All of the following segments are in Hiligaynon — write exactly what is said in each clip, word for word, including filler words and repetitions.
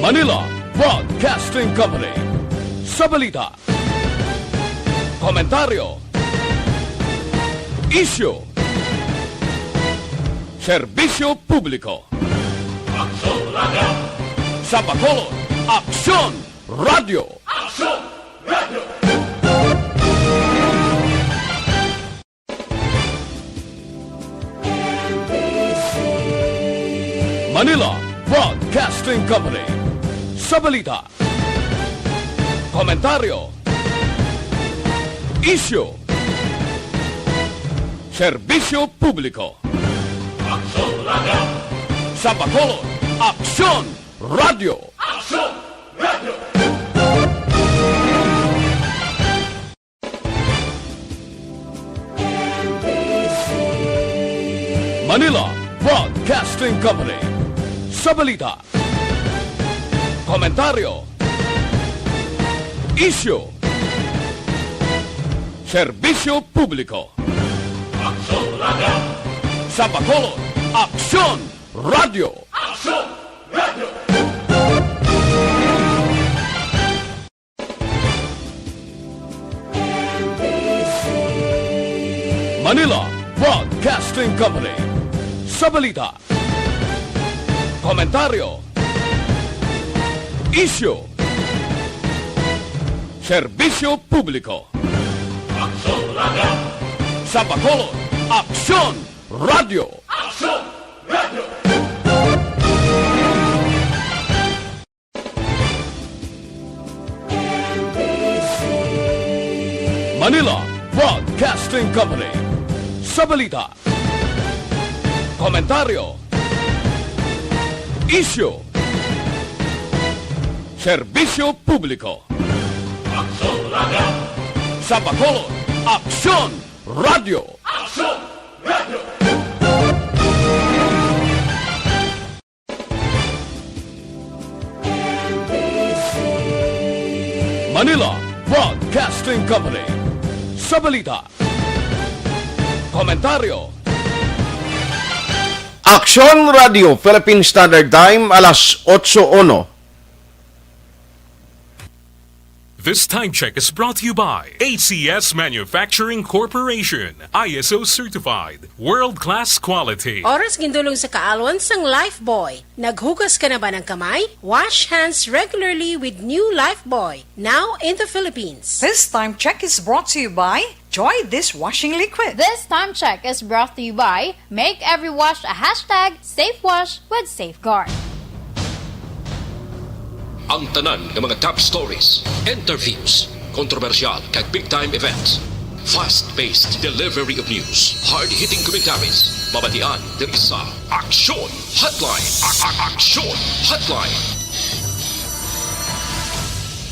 Manila Broadcasting Company. Sa balita, komentaryo, isyu, serbisyo publiko. Aksyon Radio! Sa Bacolod, Aksyon Radio! Aksyon Radio! Manila Broadcasting Company. Sa balita, komentaryo, isyu, serbisyo publiko. Aksyon Radio! Sa Bacolod, Aksyon Radio! Aksyon Radio! Manila Broadcasting Company. Sa balita, komentaryo, isyu, serbisyo publiko. Aksyon Radio! Sa Bacolod, Aksyon Radio! Aksyon Radio! Manila Broadcasting Company. Sa balita, komentaryo, isyu, serbisyo publiko. Aksyon Radio! Sa Bacolod, Aksyon Radio! Aksyon Radio! Manila Broadcasting Company. Sa balita, komentaryo, isyu, serbisyo publiko. Aksyon Radio! Sa Bacolod, Aksyon Radio! Aksyon Radio! Manila Broadcasting Company. Sa balita, komentaryo, Aksyon Radio, Philippine Standard Time, alas otso uno. This time check is brought to you by A C S Manufacturing Corporation, I S O certified, world-class quality. Oras gindulong sa kaalwan sang Lifebuoy. Naghugas ka na ba ng kamay? Wash hands regularly with new Lifebuoy, now in the Philippines. This time check is brought to you by Joy Dishwashing Liquid. This time check is brought to you by Make Every Wash a hashtag safe wash with Safeguard. Ang tanan nga mga top stories, interviews, kontrobersyal kag big time events. Fast-paced delivery of news, hard-hitting commentaries, mabatian diri sa Aksyon Hotline. A- a- Aksyon Hotline.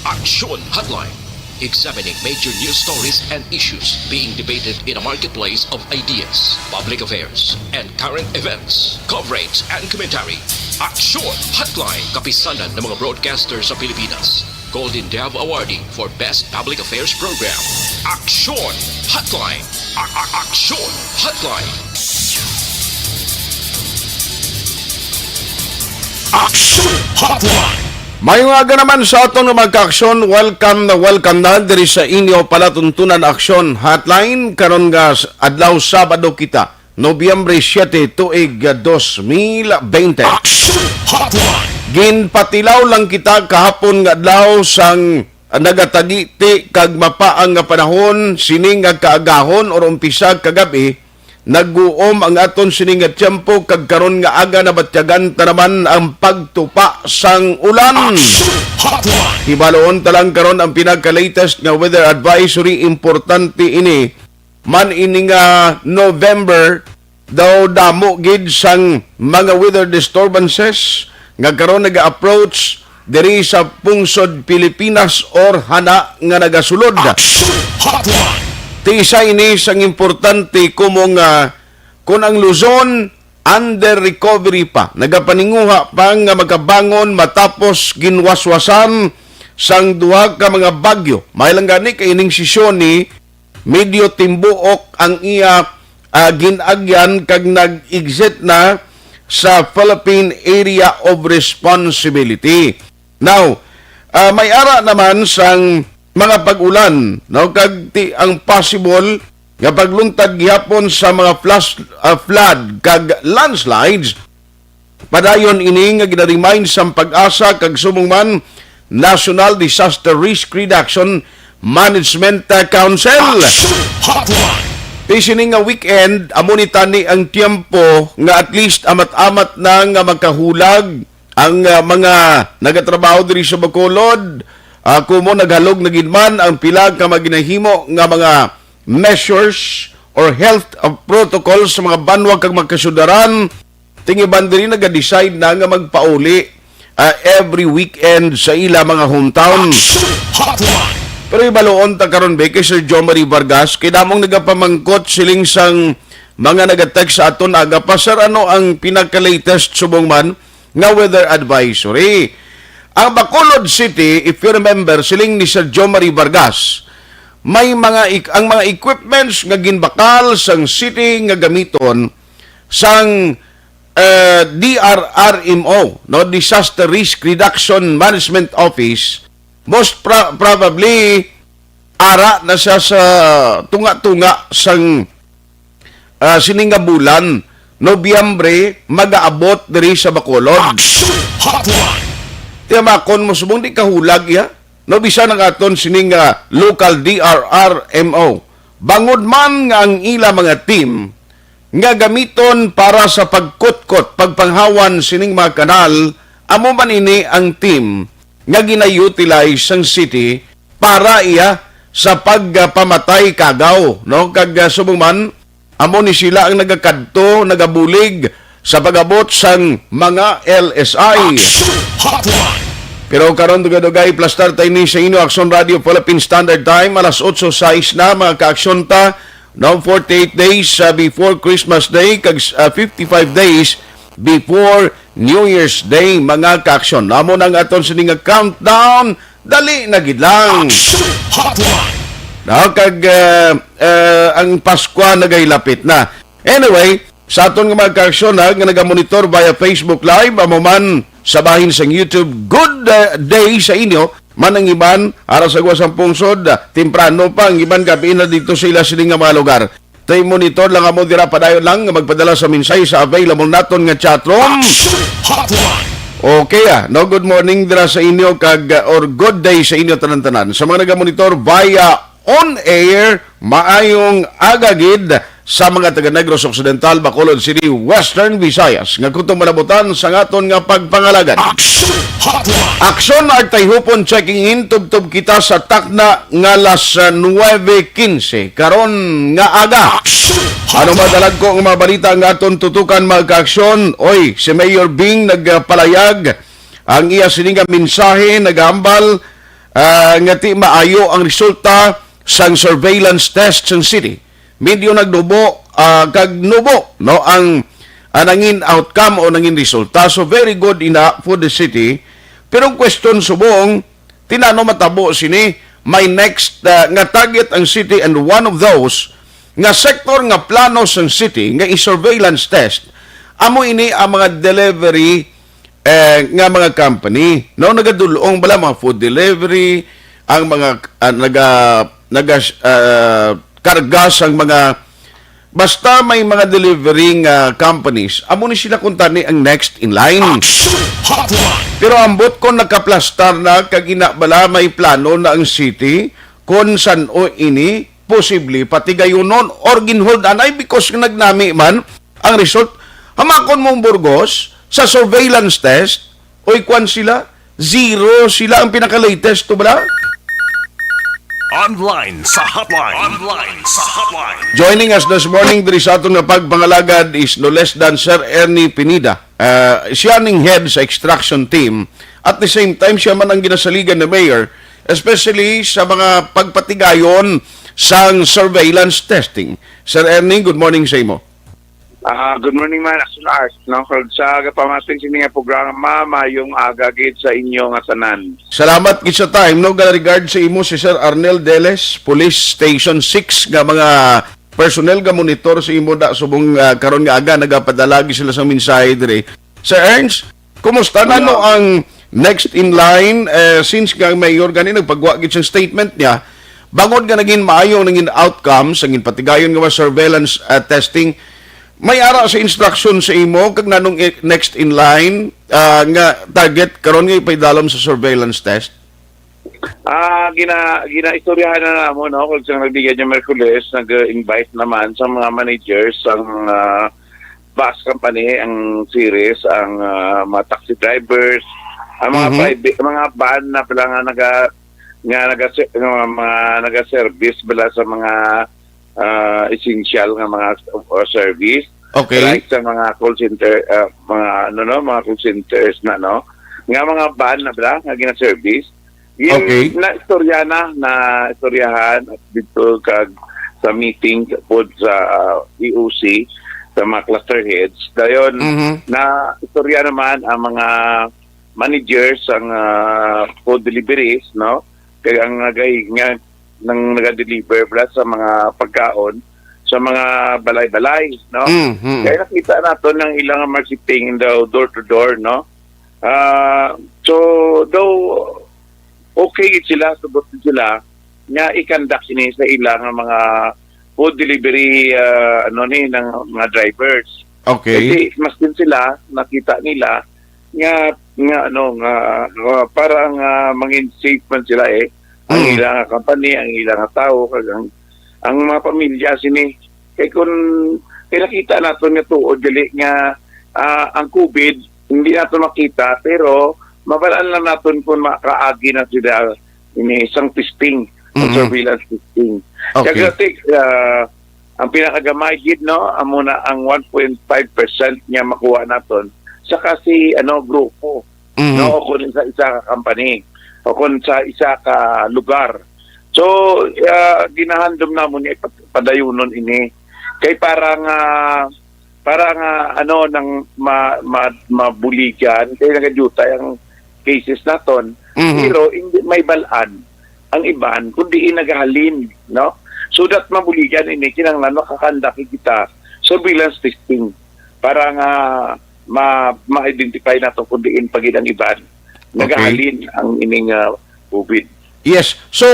Aksyon Hotline. Examining major news stories and issues being debated in a marketplace of ideas, public affairs, and current events. Coverage and commentary. Aksyon Hotline. Kapisanan ng mga broadcaster sa Pilipinas. Golden Dove Awardee for Best Public Affairs Program. Aksyon Hotline. A- a- Aksyon Hotline. Aksyon Hotline. Maayong aga naman sa aton nga mga kaaksyon. Welcome na welcome na diri sa inyo palatuntunan Aksyon Hotline. Karon nga s-, adlaw, Sabado kita, Nobyembre siete, tuig, ah, dos mil bente. Aksyon Hotline. Ginpatilaw lang kita kahapon nga adlaw sang, ah, nagatagiti kag mapaang nga panahon, sini nga kaagahon or umpisa kagabi, nagguom ang aton sini nga tiyempo kag karon nga aga nabatyagan ta naman ang pagtupa sang ulan. Aksyon Hotline. Hibaluon ta lang karon ang pinaka-latest nga weather advisory. Importante ini man ini nga November daw damo gid sang mga weather disturbances nga karon naga-approach diri sa pungsod Pilipinas or hana nga nagasulod. Aksyon Hotline. Ti isa ini sang importante, kumo nga kun ang Luzon under recovery pa, nagapaninguha pa nga makabangon matapos ginwaswasan sang duha ka mga bagyo. May lang gani kay ining sesyon ni medyo timbuok ang iya, ah, gin-agyan kag nag-exit na sa Philippine Area of Responsibility. Now, ah, may ara naman sang mga pag-ulan, no, kag ti ang possible nga pagluntad gihapon sa mga flash, ah, flood kag landslides. Padayon ini nga gina-remind sang PAGASA kag subong man National Disaster Risk Reduction Management, ah, Council. Action Hotline. Ti sini nga weekend, amo ni tani ang tiyempo nga at least amat-amat na nga makahulag ang, ah, mga nagatrabaho diri sa Bacolod. Ah, kumo naghalog na gid man ang pila ka mga ginahimo nga mga measures or health, ah, protocols sa mga banwa kag magkasudaran. Tingiban diri naga-decide na nga magpauli, ah, every weekend sa ila mga hometown. Action Hotline. Pero ibaluon ta karon, be, kay Sir Jomari Vargas, kay damong nagapamangkot siling sang mga nagatext sa aton aga pa, "Sir, ano ang pinaka-latest subong man nga weather advisory?" Ang Bacolod City, if you remember, siling ni Sir Jomari Vargas, may mga ik-, ang mga equipments nga ginbakal sang city nga gamiton sang, eh, D R R M O, no, Disaster Risk Reduction Management Office, most pro-, probably ara na siya sa tunga-tunga sang, ah, sini nga bulan, Nobyembre, magaabot diri sa Bacolod. Action Hotline. Tiyamakon mo subong di kahulag iya, no, bisan ang aton sining nga local D R R M O. Bangod man nga ang ila mga team nga gamiton para sa pagkutkot, pagpanghawan sining mga kanal, amo man ini ang team nga gina-utilize sang city para iya sa pagpamatay kagaw, no? Kag, ah, subong man, amo ni sila ang nagakadto, nagabulig sa pag-abot sang mga L S I. Action Hotline. Pero karon, dugay-dugay, plastar tayo ni sa inyo, Action Radio Philippine Standard Time, alas otso sais na, mga kaaksyon ta, no, forty-eight days, ah, before Christmas Day, kag, ah, fifty-five days before New Year's Day, mga kaaksyon. Amo na ang aton sini nga countdown, dali na gid lang. Action Hotline. No, kag, ah, ah, ang Paskwa nagahilapit na. Anyway, sa aton nga mga kaaksyon, ha, nga nagamonitor via Facebook Live, amo man sa bahin sang YouTube, good, ah, day sa inyo. Man ang iban, ara sa gawas sang pungsod, ah, temprano pa, ang iban gabi na dito sa ila sini nga mga lugar. Tay monitor lang amo dira, padayon lang nga magpadala sa mensahe sa available naton nga chat room. Action Hotline. Okay, ah, no, good morning dira sa inyo kag, ah, or good day sa inyo tanan-tanan. Sa mga nagamonitor via on air, maayong aga gid sa mga taga Negros Occidental, Bacolod City, Western Visayas, nga kutob malabutan sa ngaton nga pagpangalagad. Action Hotline. Action Artayhupon checking in, tubtob kita sa takna nga alas nuebe quince karon nga aga. Action Ano Hotline. Madalagko nga mga balita nga aton tutukan, mga kaaksyon? Oy, si Mayor Bing nagpalayag ang iya sini nga mensahe, nagahambal, ah, nga ti maayo ang resulta sang surveillance test sang city. Medyo nagnubo, ah, kag nubo, no, ang, ang nangin outcome o nangin resulta. So, very good ina for the city. Pero ang question subong, tinano matabo sini, may next, ah, nga target ang city, and one of those nga sector nga plano sang city nga i-surveillance test, amo ini ang mga delivery, eh, nga mga company, no? Nagadulong bala mga food delivery, ang mga, ah, naga-, naga-, ah, karga sang mga, basta may mga delivery nga companies, amo ni sila kuntani ang next in line. Action Hotline. Pero ambot kon nakaplastar na kag ina bala may plano na ang city kon san-o ini posible patigayunon or ginhold anay because nagnami man ang result. Hamakon mong Burgos sa surveillance test, oy, kwan sila, zero sila ang pinaka-latest to bala. Online sa hotline. Online sa hotline. Joining us this morning diri sa aton nga pagpangalagad is no less than Sir Ernie Pineda. Ah, siya ning head sa extraction team. At the same time, siya man ang ginasaligan ni Mayor, especially sa mga pagpatigayon sang surveillance testing. Sir Ernie, good morning sa imo. Ah, good morning man, Action Art. No, kag sa gapamating sini nga programa, mayong aga gid sa inyo nga tanan. Salamat gid sa time, no, ga regard sa imo si Sir Arnel Deles, Police Station six, nga mga personnel nga monitor sa imo da subong, ah, karon nga aga nagapadala gid sila sa mensahe diri. Sir Ernst, kumusta na, no, ang Next in line, eh, since nga mayor gani nagpagwa gid siyang statement niya, bangod nga naging maayo ang naging outcome sa ginpatigayon nga mga surveillance, ah, testing, may ara sa instruction sa imo kag nanong i-, next in line, ah, nga target karon nga ipaidalom sa surveillance test? Ah, gina-, ginaistoryahan na namo, no? Kung siyang nagligad yung Merkules, nag-invite naman sa mga managers ang, ah, bus company, ang series, ang, ah, mga taxi drivers, ang mga Mhm. private, mga van na pala nga naga-, nga naga-, nga mga naga-service bala sa mga, ah, essential nga mga, uh, service. Okay. Like sa mga call center, ah, mga ano, no, mga call centers na, no, nga mga van na bala nga gina-service. Gin-, Okay. na istorya na, na istoryahan dito kag sa meeting pod sa, ah, E O C, sa mga cluster heads. Dayon, Mhm. na istorya naman ang mga managers, ang, ah, food deliveries, no? Kag ang nagay-, nga, nang naga-deliver pala sa mga pagkaon sa mga balay-balay, no? Mhm. Kaya nakita nato ng ilang marketing daw door to door, no? Ah, so, daw, okay gid sila, subot gid sila, nga i-conduct ini sa ila nga mga food delivery, ah, ano ni, ng mga drivers. Okay. Kasi mas din sila, nakita nila, nga, nga, ano, nga, nga parang, ah, mangin safe man sila, eh. Ang Mm. ila nga company, ang ila nga tao, kag ang, ang mga pamilya sini. Kay kun, kay nakita naton nga tuod gali nga, ah, ang COVID, hindi naton makita, pero mabalaan lang naton kung makaagi na sila ini isang testing, ang Mhm. surveillance testing. Okay. Kaya, ah, ang pinakagamay gid, no, amo na ang one point five percent nga makuha naton sa kasi, ano, grupo, Mhm. no, o kung sa isa ka company, o kung sa isa ka lugar. So, ah, ginahandom namon nga ipad-, padayunon ini. Kay para nga, para nga, ano, nang ma-, ma-, mabuligan, kay nagadutay ang cases naton. Mhm. Pero hindi may balaan ang iban, kundi nagahalin, no? So that mabuligan ini, kinahanglan makakandak kita surveillance testing para nga ma-, ma-identify nato kung diin pa gid ang iban Okay. nagahalin ang ining, ah, COVID. Yes. So,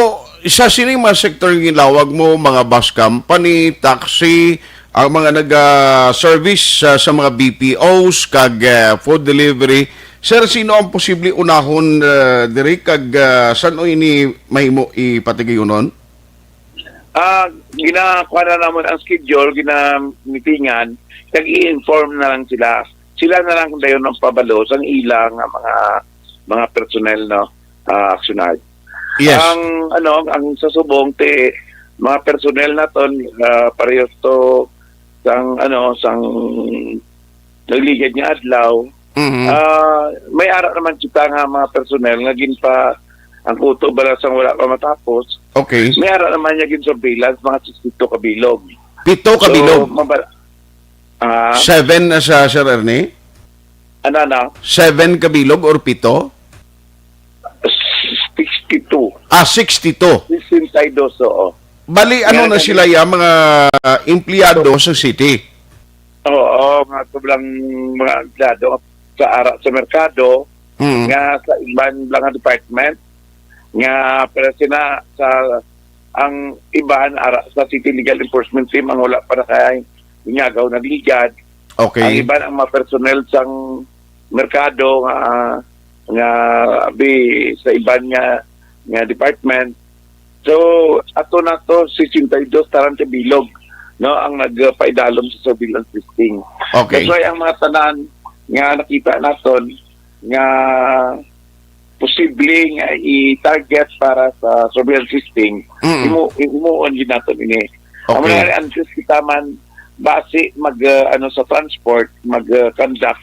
sa sining mga sektor nga ginlawag mo, mga bus company, taxi, ang mga naga-service sa, sa mga B P Os, kag, ah, food delivery, sir, sino ang posible unahon, ah, diri, kag, ah, san-o ini mahimo ipatigayunon? Ah, ginakuha na namon ang schedule, ginamitingan, kag i-inform na lang sila. Sila na lang dayon ang pabalo sang ila nga mga, mga personnel, no, ah, aksyonar. Yes. Ang, ano, ang sa subong ti mga personnel naton, ah, pareho to sang, ano, sang nagligad nga adlaw. Mhm. Ah, may ara naman kita nga mga personnel nga ginpa ang kuto bala sang wala pa matapos. Okay. May ara naman niya gin surveillance mga sixty-two ka bilog. Pito ka So, bilog? mabal-, ah, Seven na sa Sir Ernie? Ano, ano? Seven ka bilog or pito? Sixty-two. Ah, sixty-two. Sixty-two, oo. Bali, ano Meron na kami sila, ya, mga empleyado sa city? Oo, mga sobrang mga empleyado sa ara sa merkado, Mm. nga sa iban lang nga department, nga pala sila sa, ang iban ara sa City Legal Enforcement Team, ang wala pa na kay inyagaw nagligad. Okay. Ang iban ang mga personnel sang merkado nga, nga abi sa iban nga, nga department. So, ato na to, sixty-two taran ka bilog, no, ang nagpaidalom sa surveillance testing. Okay. That's why ang mga tanan nga nakita naton nga posible nga i-target para sa surveillance testing, Mm. imo, imuon gid naton ini. Ang Okay. mga antes kita man, basi mag, uh, ano, sa transport, mag, uh, conduct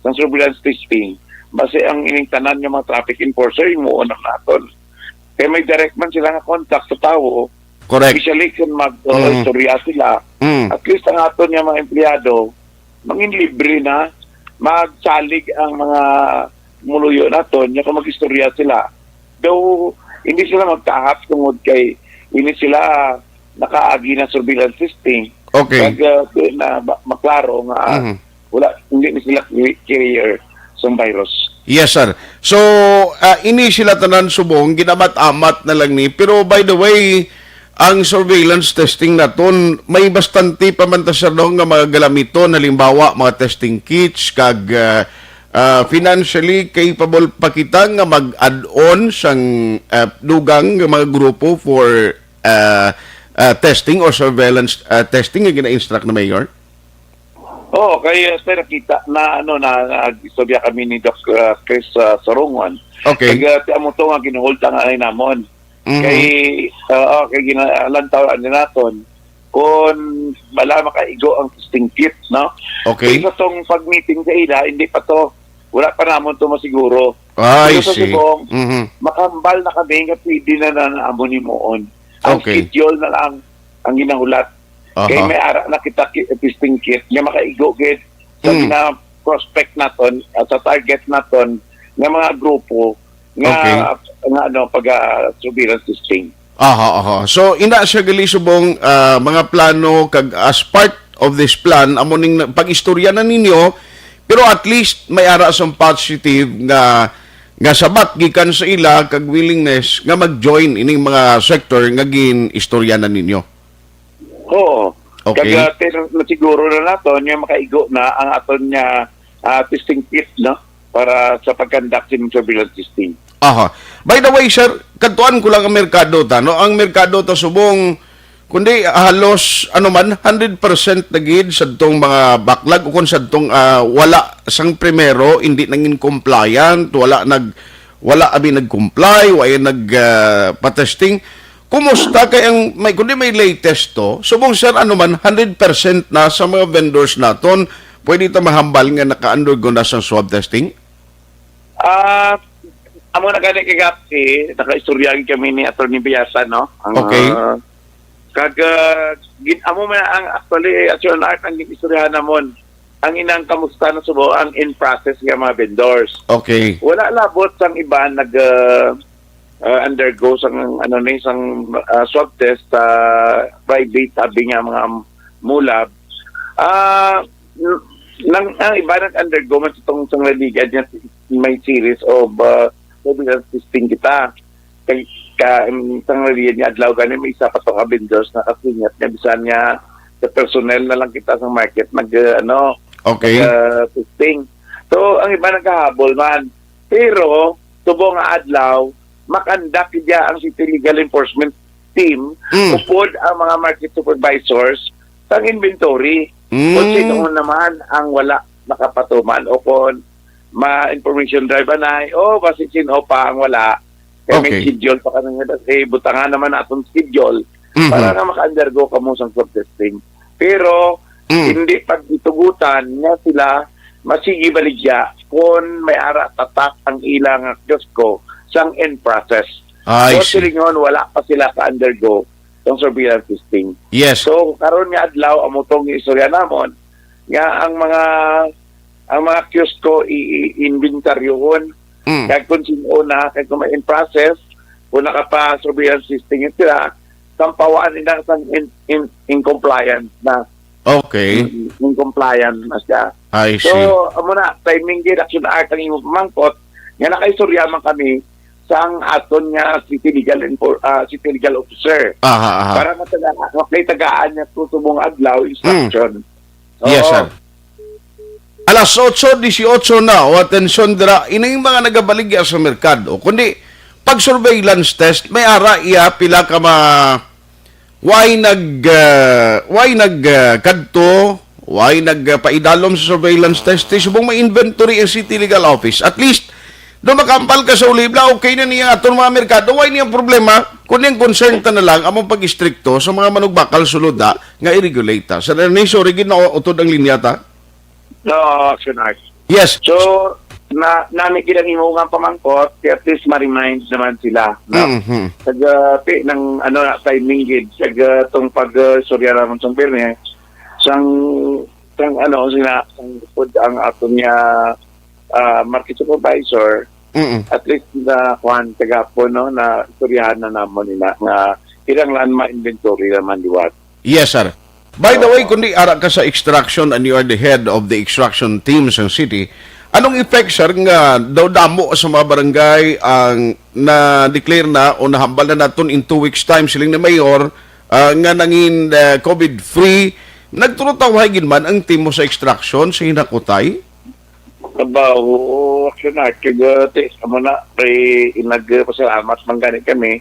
ng surveillance testing, basi ang ining tanan nga mga traffic enforcer, imuon na naton. Kaya may direct man sila nga contact sa tawo, Correct. especially kung mag, uh, Mm. istorya sila. Mm. At least ang aton nga mga empleyado, mangin libre na, magsalig ang mga muluyo naton, nya kung mag-istorya sila. Daw, hindi sila magtahap tungod kay hindi sila nakaagi na surveillance testing. Okay. Kag, uh, di na ba-, maklaro nga, ah, Mhm. wala, hindi na sila clear sa virus. Yes, sir. So, ah, ini sila tanan subong, ginamat-amat na lang ni. Pero by the way, ang surveillance testing naton, may bastante pa man ta, sir, no, nga mga galamiton, halimbawa, mga testing kits, kag, ah, ah, financially capable pa kita nga mag-add-on sang, ah, dugang nga mga grupo for, ah, ah, testing or surveillance, ah, testing nga gina-instruct na, Mayor? Oo, kay, uh, sir, nakita na, ano, na, na istorya kami ni Doc, uh, Chris, uh, Sorungon. Okay. Kag, uh, ti amo to nga ginuhulta nga ay namon. Mhm. Kay, uh, oh, kay ginalantaw ni naton kung wala makaigo ang testing kit, no? Okay. Kay sa tong pag-meeting sa ila, hindi pa to, wala pa namon to masiguro. I Pero sa see. Subong, Mhm. makahambal na kami nga pwede na na naamon himuon. Ang Okay. schedule na lang ang ginahulat. Kay Aha. may ara na kita ki-, testing kit nga makaigo gid sa Mm. gina-prospect naton at sa target naton nga mga grupo nga, Okay. nga, ano, pag, ah, surveillance testing. Aha, aha. So, ina siya gali subong, ah, mga plano kag as part of this plan, amo ning na-, pag-istorya na ninyo, pero at least may ara sang positive nga, nga sabat gikan sa ila kag willingness nga mag-join ining mga sector nga gin-istorya na ninyo. Oo. Okay. Kag, ah, tin-, nasiguro na naton nga makaigo na ang aton nga, ah, testing kit, no? Para sa pag-conduct sa surveillance testing. Aha. By the way, sir, kadtuan ko lang ang merkado ta, no? Ang merkado ta subong, kundi halos, ano man, hundred percent na gid sa tong mga backlog o kung sa tong, ah, wala sang primero, hindi nangin compliant, wala nag-, wala abi nag-comply, wala nag, ah, patesting. Kumusta kay ang may, kundi may latest to? Subong, sir, ano man, hundred percent na sa mga vendors naton, pwede ta mahambal nga naka-undergo na sang swab testing? Ah, amo na gani kagapsi, nakaistorya gid kami ni Attorney Biasa, no? Ang, Okay. ah, kag, ah, gin-, amo man ang, actually, Action Art ang gin-istoryahan namon. Ang inang kamusta na subo ang in process nga mga vendors. Okay. Wala labot sang iban nag, ah, ah, undergo sang, ano ni, sang, ah, swab test sa private, abi nga mga mulab. Ah, n-, nang, ang iba nag-undergo man sa tong, sang naligan niya, may series of, ah, surveillance testing kita. Kay, ka, um, sang naligan niya, adlaw gani, may isa pa to ka vendors na kasinyat niya, bisan niya sa personnel na lang kita sa market, nag, ah, ano, Okay. nag, ah, testing. So, ang iba nagkahabol man. Pero, subong nga adlaw, makandak niya ang City Legal Enforcement Team, Mm. upod ang mga market supervisors sang inventory. Mm. Kung sino naman ang wala nakapatuman o kung ma-information drive anay, o basi sino pa ang wala. Kaya may Okay. schedule pa kami nga, eh, butangan naman atong schedule Mhm. para nga maka-undergo kamo sang swab testing. Pero, Mm. hindi pagitugutan nga sila masigi baligya kung may ara tatak ang ila nga kiosko sang in process. I So, see. silingon, wala pa sila ka-undergo sang surveillance testing. Yes. So, karon nga adlaw, amo tong istorya namon, nga ang mga, ang mga kiosko i-, i-, inventaryohon. Mm. Kag kung sino na, kag kung may in process, kung nakapa-surveillance testing sila, sampawaan nila sang in, in, in compliance na. Okay. Mm, in compliance na siya. I see. So, amo na, timing gid, Action Art ang imong pamangkot, nga nakaistorya man kami sang aton nga city legal enfor-, ah, city legal officer. Aha, aha. Para mataga-, makitagaan niya sa subong adlaw, instruction. Mm. Yes, Oo. sir. Alas otso disiotso na, o atensyon dira, ining mga nagabaligya sa merkado. Kundi, pag surveillance test, may ara iya pila ka ma-, way nag, ah, way nag, ah, kadto, way nag, ah, paidalom sa surveillance test, di subong may inventory ang City Legal Office. At least, do makampal ka sa ulibla, okay na niya aton mga merkado, way niya problema. Kung yung concern ta na lang, among pag-istrikto sa mga manugbakal sulod, ah, nga i-regulate ta. Sir Ernesto, sorry, gid na utod ang linya ta. No, Action Art. Yes. So, na, nami gid ang imo nga pamangkot, kaya at least ma-remind naman sila, no? Mhm. Taga, ti, nang, ano, na, timing gid, taga tong pag, uh, istorya naman sang Biyernes, sang, sang, ano, sina, sang pud ang aton nga, ah, market supervisor, Mm-mm. at least na, kuwan, kagapon, no, na istoryahan na namon nila nga ilang lang ma-inventory naman liwat. Yes, sir. By the way, Oo. kundi ara ka sa extraction and you are the head of the extraction team sa city, Anong effect, sir, nga daw damo sa mga barangay ang na-declare na o nahambal na naton in two weeks time, siling ni Mayor, ah, nga nangin, ah, COVID-free? Nagturutawhay gid man ang team mo sa extraction sa Hinakutay? Trabaho, action, active, uh, te, amo na, kay inagpasalamat man gani kami.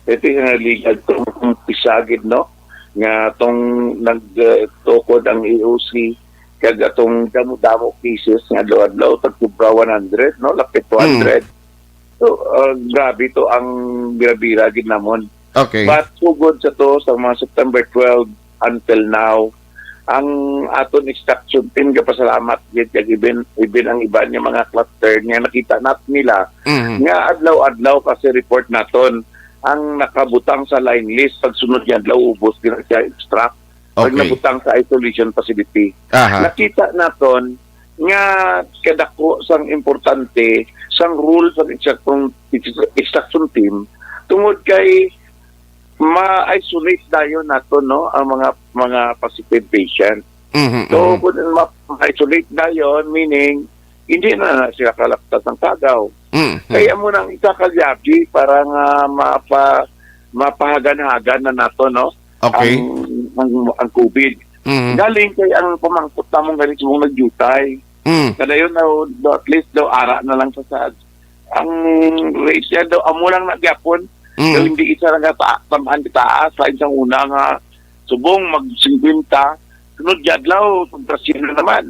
Ito yung legal tong pisagid, no? Nga tong nagtukod ang E O C, kag atong damo-damo cases nga adlaw-adlaw, tagkubra one hundred, no? Lapit Mm. two hundred. So, uh, grabe to ang bira-bira gid namon. Okay. But sugod sa to, sa mga September twelve until now, ang aton extraction team gapasalamat gid kag even, even ang iban nga mga cluster nga nakita nat nila Mhm. nga adlaw-adlaw kasi report naton ang nakabutang sa line list, pagsunod nga adlaw ubos gid siya extract. Pag Okay. nabutang sa isolation facility. Aha. Nakita naton nga kadako sang importante sang role sa extraction, extraction team tungod kay ma-isolate dayon nato, no, ang mga, mga positive patient. Mhm, So, mhm. kung ma-, ma-isolate dayon, meaning, hindi na, na sila kalaptas ng kagaw. Mm, mm. Kaya mo nang isa ka yabi para nga mapa-, mapahagan-hagan na nato, no? Okay. Ang, ang, ang COVID. Mhm. Galing kay ang pamangkot namong galing subong nagyutay. Mm. Kadayon na, do, at least daw, ara na lang sa sad. Ang rate niya daw, amo lang na gyapon. Mm. Daw hindi isa lang ka ta-, tamaan ka taas, sa isang una nga, subong mag singkwenta, sunod nga adlaw, pagkasyon na naman.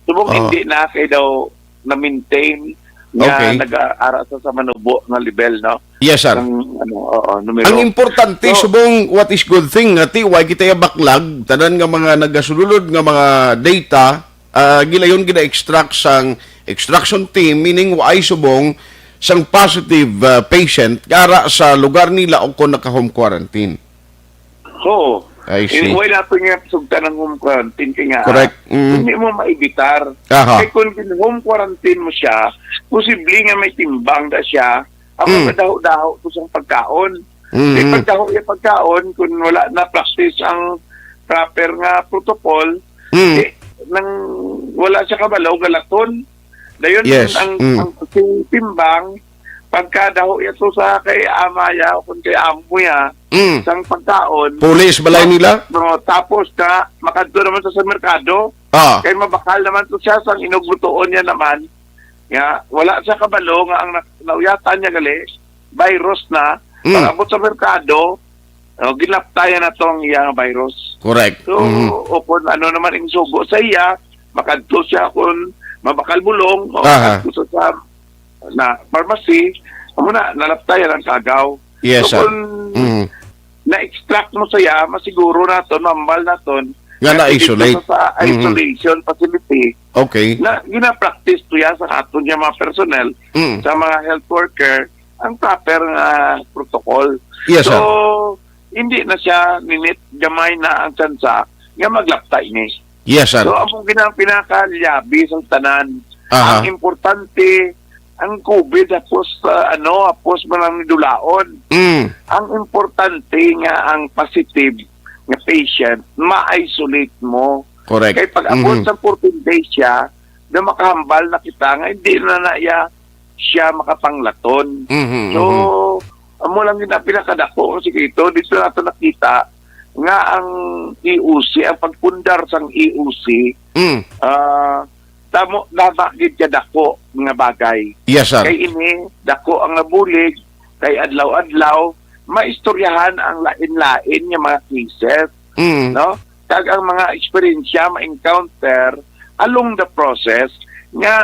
Subong Oo. hindi na kay daw na-maintain nga Okay. nag-aara sa, sa manubo nga level, no? Yes, sir. Ang, ano, oo, numero. Ang importante, So, subong, what is good thing, nga ti, wa kita ya baklag, tanan nga mga nagasulod nga mga data, ah, gilayon gina-extract sang extraction team, meaning wa ay subong sang positive, ah, patient, ara sa lugar nila o kung naka-home quarantine. Oo. I see. Anyway, nato nga sugtan ang home quarantine kay nga, Correct. Mm. hindi mo maibitar. Aha. Kay kung gin-home quarantine mo siya, posible nga may timbang na siya, ako Mm. kadaho-daho to sang pagkaon. Mm. Kay pagdaho yung pagkaon, kung wala na practice ang proper nga protocol, Mm. eh, nang wala siya kabalo, galaton. Dayon, Yes. ang, Mm. ang si timbang, pagkadaho ito sa kay ama ya o kung kay amo ya, Mm. sang pagkaon, Pulis balay ma-, nila? no, tapos na, makadto naman sa, sa merkado, Ah. kay mabakal naman to siya, sang inuglutoon niya naman, nga, wala siya kabalo nga ang na-, nauyatan niya gali, virus na, Mm. pag-abot sa merkado, oh, ginaptayan na to ang iyang virus. Correct. So, Mhm. o kung ano naman ang sugo sa iya, makadto siya kung mabakal bulong, o Aha. makadto sa, sa na pharmacy, amo na, nalaptayan ang kagaw. Yes, So, sir. kung Mhm. na-extract mo sa iya, masiguro naton, mambal naton, Nga na na-isolate. dito sa Mhm. isolation facility, Okay. na gina-practice to ya sa aton nga mga personnel, Mm. sa mga health worker, ang proper nga protocol. Yes, sir. So, hindi na siya ninit gamay na ang tsansa nga maglapta ini. Yes, sir. So, among ginang pinakayabi sa tanan, Aha. ang importante, ang COVID, hapos, ah, ano, hapos man ang nidulaon. Mm. Ang importante nga ang positive nga patient, ma-isolate mo. Correct. Kay pag abot Mhm. sa fourteen days siya, na makahambal na kita nga hindi na na iya siya makapanglaton. Mhm, So, mhm. amo lang yun ang pinakadako ang sikreto. Dito nato nakita nga ang E O C, ang pagpundar sang E O C, Mm. ah, tamo, tama gid kadako nga bagay. Yes, sir. Kay ini, dako ang nabulig, kay adlaw-adlaw, maistoryahan ang lain-lain nga mga cases, Mm. no? Kag ang mga eksperyensya ma-encounter along the process nga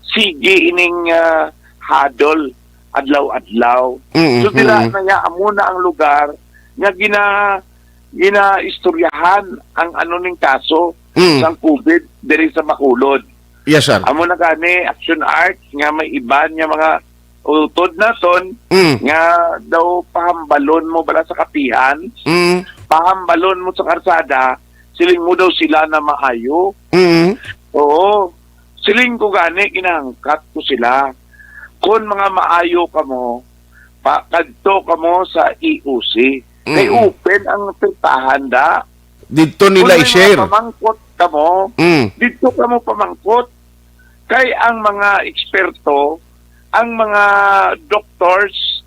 sige ining, ah, hadol adlaw-adlaw. Mm, So, dira mm. na niya, amo na ang lugar nga gina-, ginaistoryahan ang ano ning kaso Mm. sang COVID diri sa Bacolod. Yes, sir. Amo na gani, Action Arts, nga may iban nga mga utod naton Mm. nga daw pahambalon mo bala sa kapihan, Mm. pahambalon mo sa karsada, siling mo daw sila na maayo. Mm. Oo. Siling ko gani, ginahangkat ko sila. Kung mga maayo kamo, pa, kadto kamo sa E O C. Kay Mm. open ang pirtahan da. Didto nila Kung may i-share. mga pamangkot kamo, Mm. didto kamo pamangkot. Kay ang mga eksperto, ang mga doctors,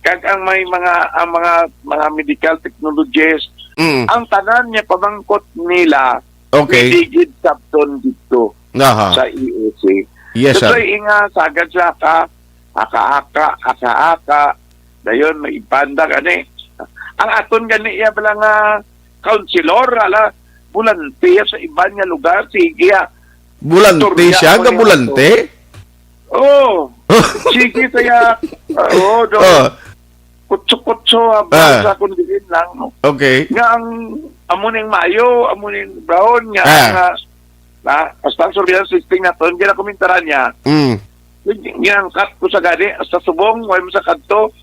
kag ang may mga, ang mga, mga medical technologists, Mm. ang tanan nga pamangkot nila, Okay. pwede gid sabton didto Aha. sa E O C. Yes, sir. Kasoy nga, sagad sa ka, aka-aka, aka-aka, dayon may ibanda gani. Ang aton gani iya bala nga councilor, ala, bulante sa iban nga lugar, sige, ah. Bulante Istorya siya, mo ni gabulante? Oo. Sige, kaya, ah, oo, do. Oh. Kutso-kutso, ah, Ah. sa kung diin lang, no? Okay. Nga ang, amo ning mayo, amo ning brown, nga, Ah. nga, na, hasta ang surveillance system naton, ginakomentaran niya. Mm. Ginangkat ko sa gani, hasta subong, way mo sa kadto.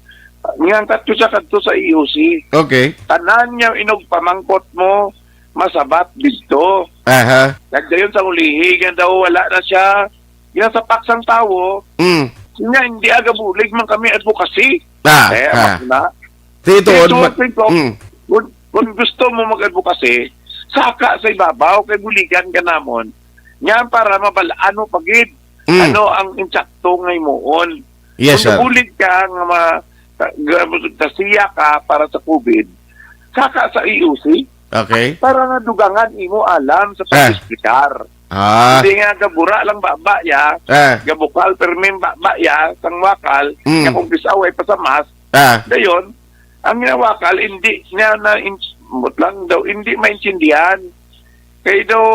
Ginangkat ko sa kadto sa E O C. Okay. Tanan niya inugpamangkot mo, masabat didto. Aha. Nagdayon sa ulihi, nga daw wala na siya. Ginasapak sang tawo. Mm. Nga, hindi agabulig man kami advocacy. Ah, Eh, ah. amak na. Di tuod Di tuod, ma-, Ping Kong, mm. kung, kung gusto mo mag-advocacy, saka sa ibabaw, kay buligan ka namon. Nga para mabalaan mo pa gid, Mm. ano ang insakto nga himuon. Yes, Kung sir. nabulig ka nga ma-, ka-, ga-, kasiya ka para sa COVID, saka sa E O C, Okay. para nga dugangan imo alam sa Ah. pag-explicar. Ah. Hindi nga gabura lang baba ya, Ah. gabukal, pero may baba ya, sang wakal, Mm. nga kung kisaway pa sa mas, Ah. dayon, ang ginawakal, hindi niya na in-, mut lang daw, hindi maintindihan. Kay daw,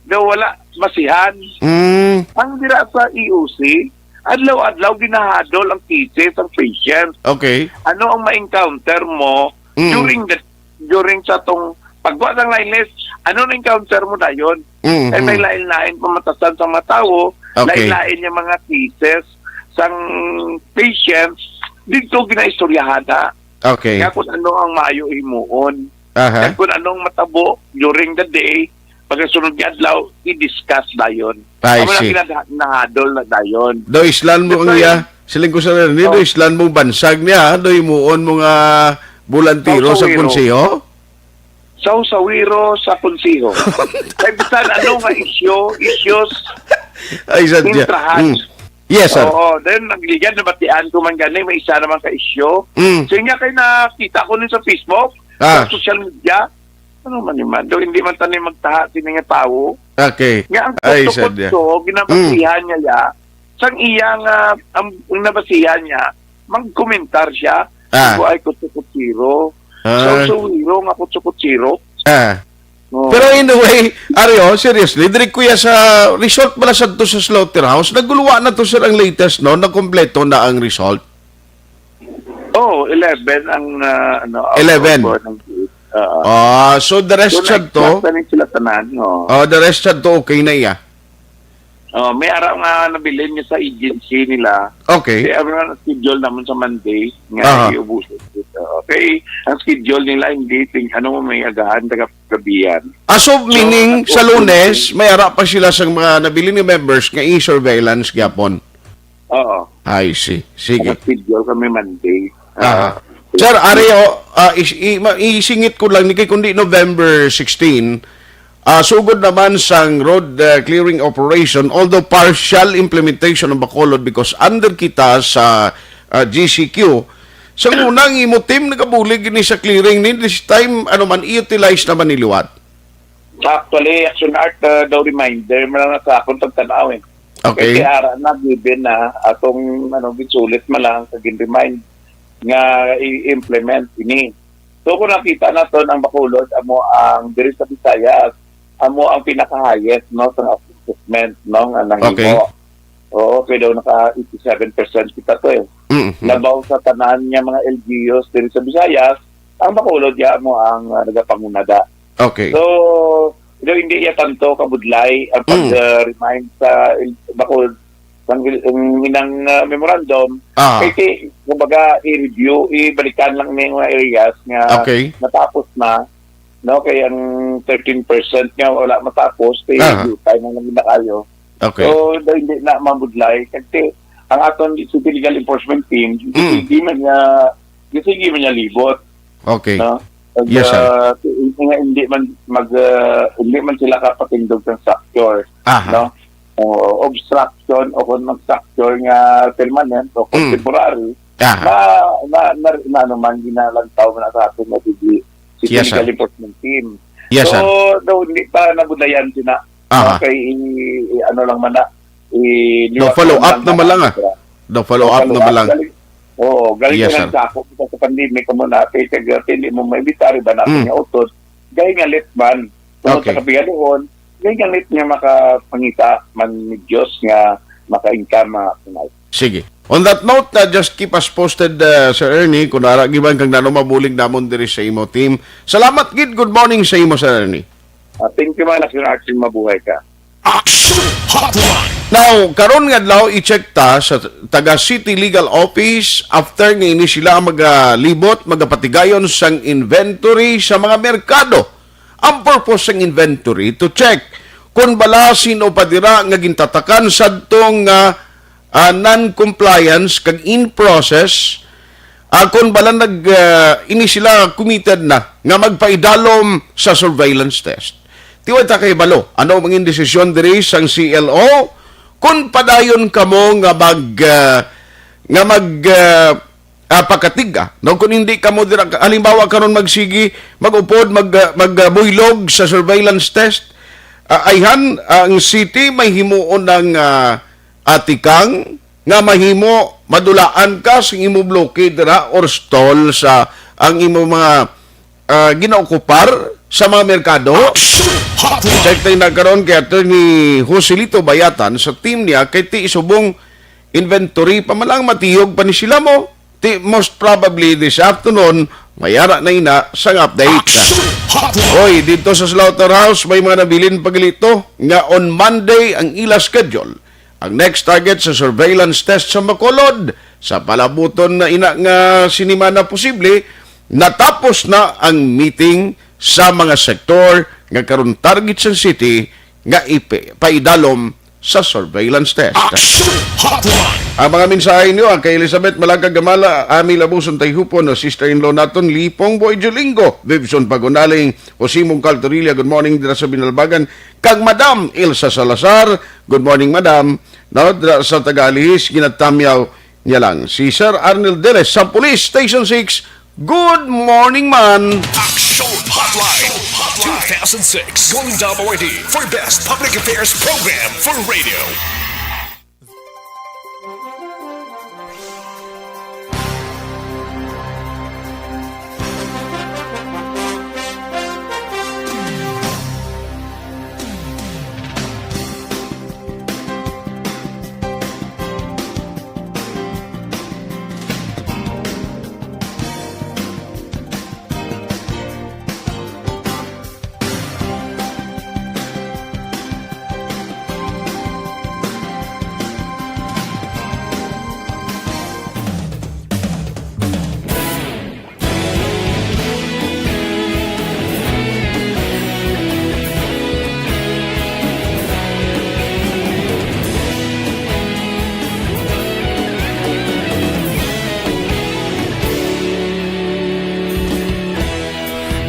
daw wala masihan. Mm. Ang dira sa E O C, adlaw-adlaw ginahadol ang cases, ang patient. Okay. Ano ang ma-encounter mo Mm. during the, during sa tong pagwa sang line list? Ano na-encounter mo dayon? Mm, Kay may mm. lain-lain pamatasan sa mga tawo, Okay. lain-lain yung mga cases sang patients, dito ginaistoryahan na. Okay. Kaya kung ano ang maayo himuon, Aha. kaya kung anong matabo during the day, pagkasunod nga adlaw, i-discuss dayon. I Amo na see. ginad-, nahadol na dayon. Do islan mo That's ang why iya. Siling ko sa ni, do Oh. islan mo bansag niya, do himuon mo nga bulantiro sa Sausawiro. konseho? Sausawiro sa konseho. Kay bisan ano nga isyu, issues Ay, sadya. intrahan. Mm. Yes, sir. Oo, then nagligan, nabatian ko man gani, may isa naman ka isyu. Mm. Sige nga kay nakita ko ni sa Facebook, Ah. sa social media, ano man ni man, do, hindi man tani magtaha sini nga tawo. Okay. Nga ang Ay, sadya. kutso-kutso, ginabasihan Mm. niya ya, sang iya nga, ang, ang nabasihan niya, magkomentar siya, Ah. "Ito ay kutso-kutsiro." Ah. Sausawiro nga kutso-kutsiro. Ah. Oo. Pero in a way, Ario, seriously, diri kuya sa result bala sadto sa slaughterhouse, naguluwa na to, sir, ang latest, no? Nagkompleto na ang result? Oh, eleven ang, ah, ano, ang Eleven. Ang, ah, Ah, so the rest so, sadto? Nag-class na rin sila tanan, no? Oh, the rest sadto okay na iya. Oh, may ara nga nabilin niya sa agency nila. Okay. Kaya ang schedule naman sa Monday, nga Aha. iubusin. Okay, ang schedule nila hindi ting-, ano, may agahan, taga gabihan. Ah, so, So, meaning, ako, sa Lunes, may ara pa sila sa mga nabilin nga members nga i-surveillance gyapon? Oo. I see. Sige. Naka-schedule kami Monday. Aha. Ah, Sir, ari, oh, ah, is-, i-, ma-, isingit ko lang ni kay kundi November sixteen, ah, sugod naman sang road, ah, clearing operation, although partial implementation ng Bacolod because under kita sa, ah, G C Q. Sa una, ang imo team nagabulig ni sa clearing ni this time, ano man, i-utilize naman ni liwat. Actually, Action Art, ah, daw reminder mo lang sa akong pagtanaw eh. Okay. Kay ara na, given na atong, ano, ginsulit man lang sa gin-remind nga i-implement ini. So, kung nakita naton ang Bacolod, amo ang diri sa Visayas, amo ang pinaka-highest, no, sa assessment, no, nga nahimo. Okay. Oo, kay daw naka eighty-seven percent kita to eh. Mm, mm. Labaw sa tanan nga mga L G Us diri sa Visayas, ang Bacolod ya amo ang, ah, nagapangunada. Okay. So, pero hindi iya tanto kabudlay ang Mm. pag-, uh, remind sa il-, bako sang il-, ang inang, uh, memorandum. Ah. Kay ti-, kumbaga, i-review, ibalikan lang ni mga areas nga Okay. natapos na, no? Kay ang thirteen percent nga wala matapos, kay Aha. due time ang naging nakayo. Okay. So, daw hindi na mabudlay. Kasi ang aton City Legal Enforcement Team, Mm. hindi man niya, hindi man niya libot. Okay. No? Pag, Yes, sir. ah, nga hindi man mag, ah, hindi man sila kapatindog sa structure, Aha. no? o obstruction o kung mag-structure nga permanent o kung Mm. temporary, Aha. na, na, na, na ano man, ginalantaw man sa aton nga city, city Yes, sir. legal enforcement team. Yes, So, sir. daw, hindi pa nabudlayan sina. Aha. Okay, i-, i-, ano lang man na, i-, No, liwat follow lang up na man lang, ah. sila. No, follow No, up na follow man up. lang. Galing, oo, galing Yes, ka sir. nagsakop kita sa pandemic, kamo na, kay sa grabe, hindi mo maibitari ba natin Mm. nga utod? Dahil nga lit man, tungod Okay. sa kapigaluhon, dahil nga lit nga makapangita man ni Diyos nga maka-income, mga Pinay. Sige. On that note, uh, just keep us posted, uh, Sir Ernie, kung nara giban kang nano mabulig namon diri sa imo team. Salamat gid. Good morning sa imo, Sir Ernie. Ah, thank you, mga National Action. Mabuhay ka. Action Hotline. Now, karon nga adlaw, i-check ta sa taga City Legal Office after nga ini sila magalibot, magapatigayon sang inventory sa mga merkado. Ang purpose sang inventory to check kung bala sino pa dira nga gintatakan sadtong, ah, ah, non-compliance kag in process, ah, kung bala nag, ah, ini sila committed na nga magpaidalom sa surveillance test. Tiway ta kay balo, ano ang desisyon diri sang C L O? Kung padayon kamo nga mag, ah, nga mag, ah, ah, pagkatiga, no? Kung hindi kamo dira, halimbawa karon magsigi, mag-upod, mag, ah, mag, ah, buylog sa surveillance test, ah, ayhan, ang city may himuon ng, ah, atikang nga mahimo madulaan ka sa imo bloke dira or stall sa ang imo mga, ah, ginaokupar sa mga merkado. Action Hotline. Check tayo na karon kay Attorney Joselito Bayatan sa team niya kay ti subong inventory pa man lang matiyog pa ni sila mo. Ti, most probably this afternoon, mayara na ina sang update. Action Hotline. Oy, dito sa slaughterhouse, may mga nabilin pa gali to nga on Monday ang ila schedule. Ang next target sa surveillance test sa Bacolod, sa palabuton na ina nga sinimana posible, natapos na ang meeting sa mga sektor nga karon target sa city nga ipaidalom sa surveillance test. Action Hotline. Ang mga mensahe niyo, ang kay Elizabeth Malaga Gamala, Ami Labuson Tayhupon, o sister-in-law naton, Lipong Boy Jolingo, Vivson Pagunaling, o Simong Caltorilla, good morning dira sa Binalbagan, kag Madam Elsa Salazar, good morning, Madam. No, dira sa taga Alihis, ginatamyaw niya lang. Si Sir Arnel Deles sa Police Station six, good morning, man. Action Hotline two thousand six, Golden Dome Awardee for Best Public Affairs Program for Radio.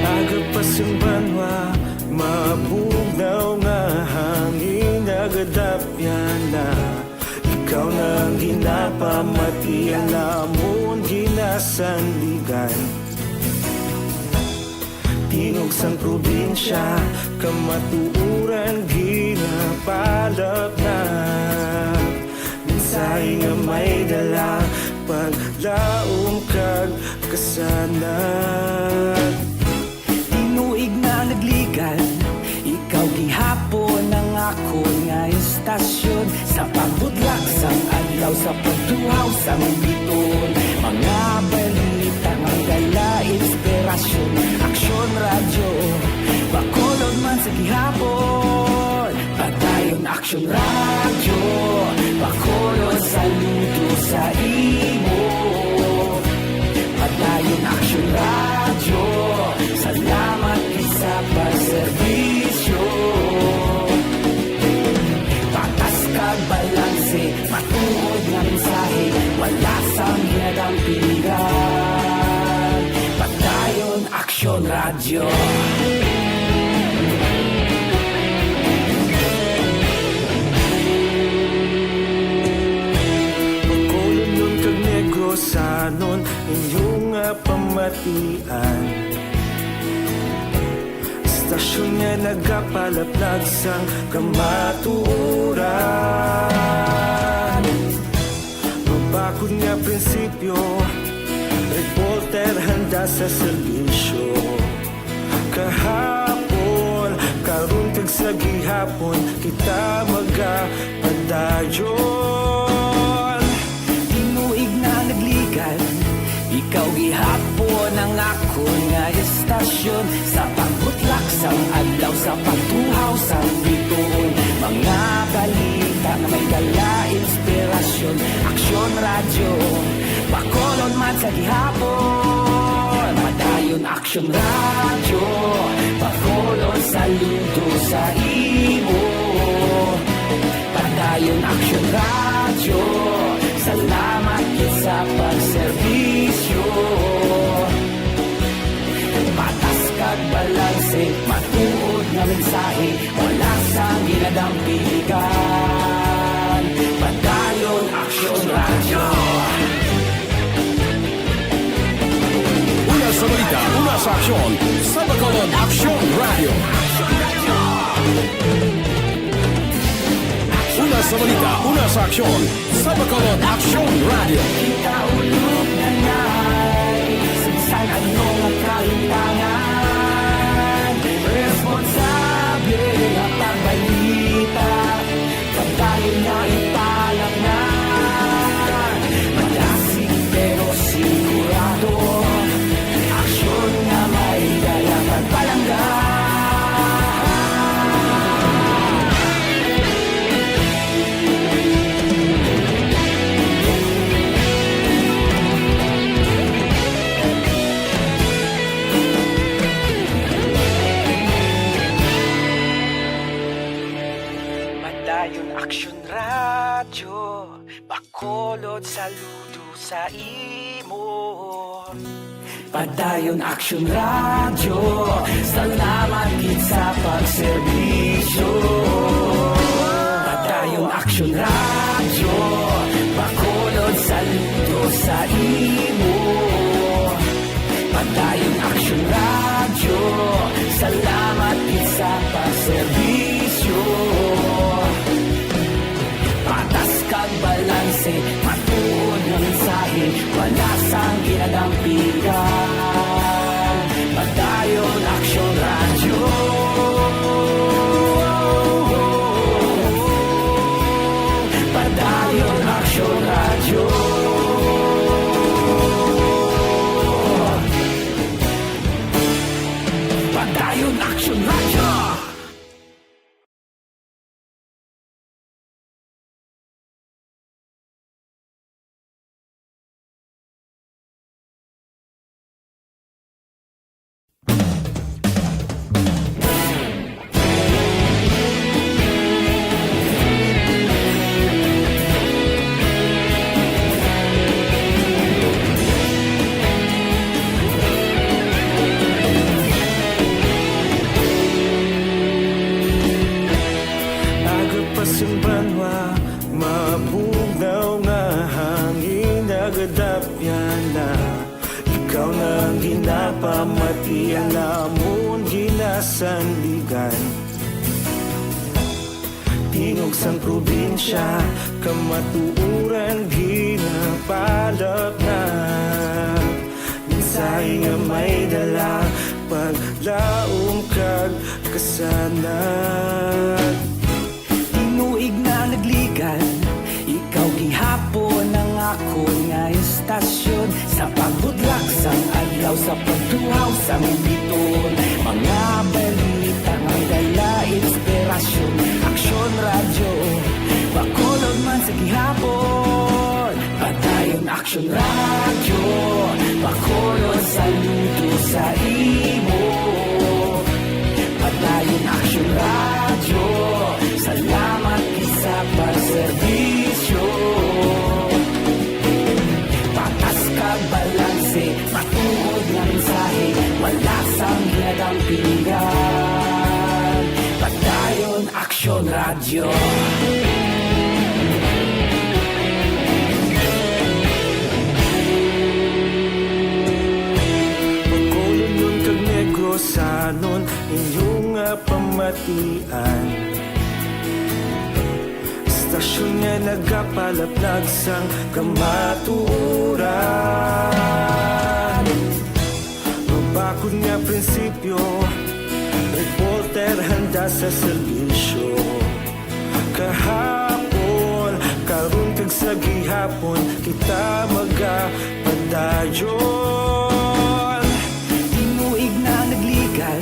Aga pa sang banwa, mabugnaw nga hangin, nagadapyan na. Ikaw na ang ginapamati, ang amon ginasandigan. Tingog sang probinsya, kamatuoran ginapalapnap. Mensahe nga may dala, paglaom kag kasanag. Tinuig na nagligad, ikaw gihapon ang akon nga istasyon. Sa pagbudlak sang adlaw, sa pagtuhaw sang biton, mga balita nga dala inspirasyon. Aksyon Radyo, Bacolod man sa gihapon. Padayon Aksyon Radyo, Bacolod, saludo sa imo. Padayon Aksyon Radyo, salamat gid sa pagserbisyo. Patas kag balanse, matuod nga mensahe, wala sang ginadampingan. Padayon Aksyon Radyo. Inyo nga pamatian, istasyon nga nagapalaplag sang kamatuoran. Mabakod nga prinsipyo, reporter handa sa serbisyo. Kahapon, karon kag sa gihapon, kita magapadayon. Tinuig na nagligan, ikaw gihapon ang akon nga istasyon. Sa pagbutlak sang adlaw, sa pagtuhaw sang bituon, mga balita nga may dala inspirasyon. Aksyon Radyo, Bacolod man sa gihapon. Padayon Aksyon Radyo, Bacolod, saludo sa imo. Padayon Aksyon Radyo, salamat gid sa pagserbisyo. Patas kag balanse, matuod nga mensahe, wala sang ginadampigan. Padayon Aksyon Radyo. Una sa balita, una sa aksyon, sa Bacolod Aksyon Radyo. Una sa balita, una sa aksyon, sa Bacolod Aksyon Radyo. Kita ulog na nay, sa bisan ano nga kalimtangan, responsable nga pagbalita. Padayon nga ipalapnan, madasig pero sigurado. Aksyon nga may dala kag palangga. Padayon Aksyon Radyo, Bacolod, saludo sa imo. Padayon Aksyon Radyo, salamat gid sa pagserbisyo. Padayon Aksyon Radyo, Bacolod, saludo sa imo. Padayon Aksyon Radyo, salamat gid sa pagserbisyo. Patas kag balanse, matuod nga mensahe, wala sang ginadampigan. Padayon Aksyon Radyo. Padayon Aksyon Radyo. Padayon Aksyon Radyo. Aga pa sing banwa, mabugnaw nga hangin nagadapyan na. Ikaw na ang ginapamati, ang amon ginasandigan. Tingog sang probinsya, kamatuoran ginapalapnag. Mensahe nga may dala, paglaom kag kasanag. Tinuig na nagligan, ikaw gihapon ang akon nga istasyon. Sa pagbutlak sang adlaw, sa pagtuhaw sang bituon, mga balita may dala inspirasyon. Aksyon Radyo, Bacolod man sa gihapon. Padayon Aksyon Radyo, Bacolod, saludo sa imo. Padayon Aksyon Radyo, salamat gid sa pagserbisyo. Patas kag balanse, matuod nga mensahe, wala sang ginadampigan. Padayon Aksyon Radyo. inyo nga pamatian. Istasyon nga nagapalaplag sang kamatuoran. Mabakod nga prinsipyo, reporter handa sa serbisyo. Kahapon, karon kag sa gihapon, kita magapadayon. Tinuig na nagligan,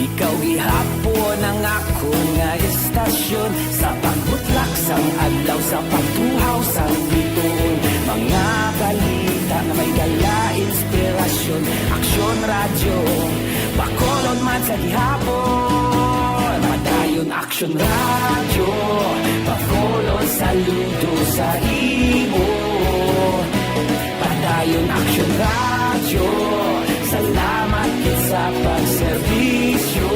ikaw gihapon ang akon nga istasyon. Sa pagbutlak sang adlaw, sa pagtuhaw sang bituon, mga balita nga may dala inspirasyon. Aksyon Radyo, Bacolod man sa gihapon. Padayon Aksyon Radyo, Bacolod, saludo sa imo. Padayon Aksyon Radyo, salamat gid sa pagserbisyo.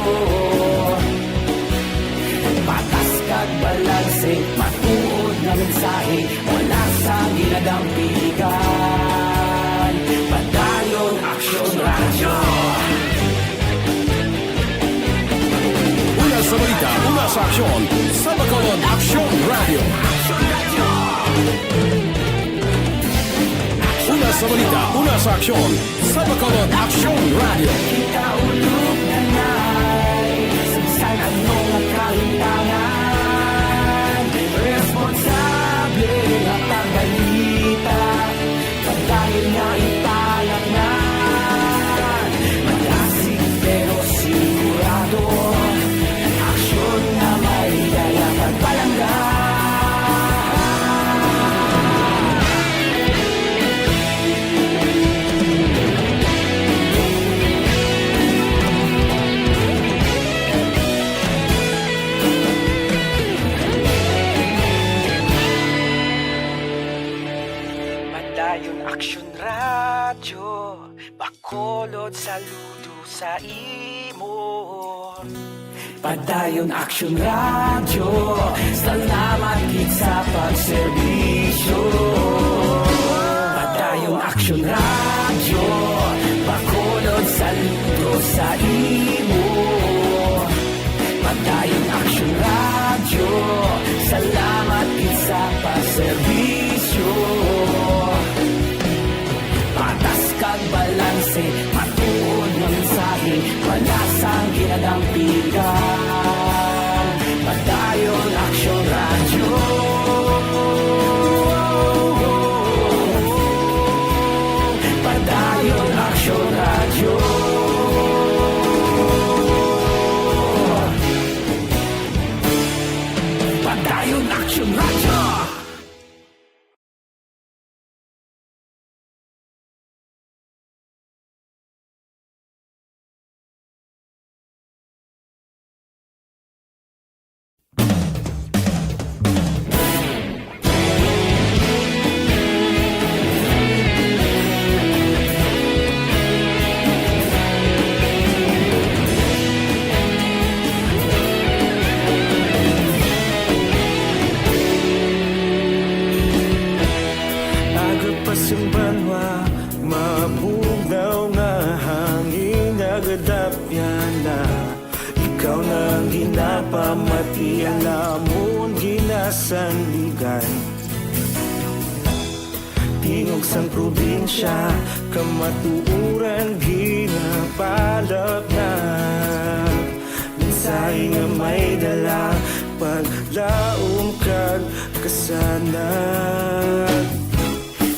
Patas kag balanse, matuod nga mensahe, wala sa ginadampigan. Padayon Aksyon Radyo. Una sa balita, una sa aksyon, sa Bacolod Aksyon Radyo. Una sa balita, una sa aksyon, sa Bacolod Aksyon Radyo. Kita ulog na na'y sa bisan ano nga kahitangan. Responsable nga pagbalita, pagdayon nga ipalatnan. Malasig pero sigurado, aksyon nga may dala kag palangga. Padayon Aksyon Radyo, Bacolod, saludo sa imo. Padayon Aksyon Radyo, salamat gid sa pagserbisyo. Padayon Aksyon Radyo, Bacolod, saludo sa imo. Padayon Aksyon Radyo, salamat gid sa pagserbisyo. Patas kag balanse, matuod nga mensahe, wala sang ginadampigan. Padayon Aksyon Radyo. Padayon Aksyon Radyo. Padayon Aksyon Radyo. Aga pa sing banwa, mabugnaw nga hangin nagadapyan na. Ikaw na ang ginapamati, ang amon ginasandigan. Tingog sang probinsya, kamatuoran ginapalapnag. Mensahe nga may dala, paglaom kag kasanag.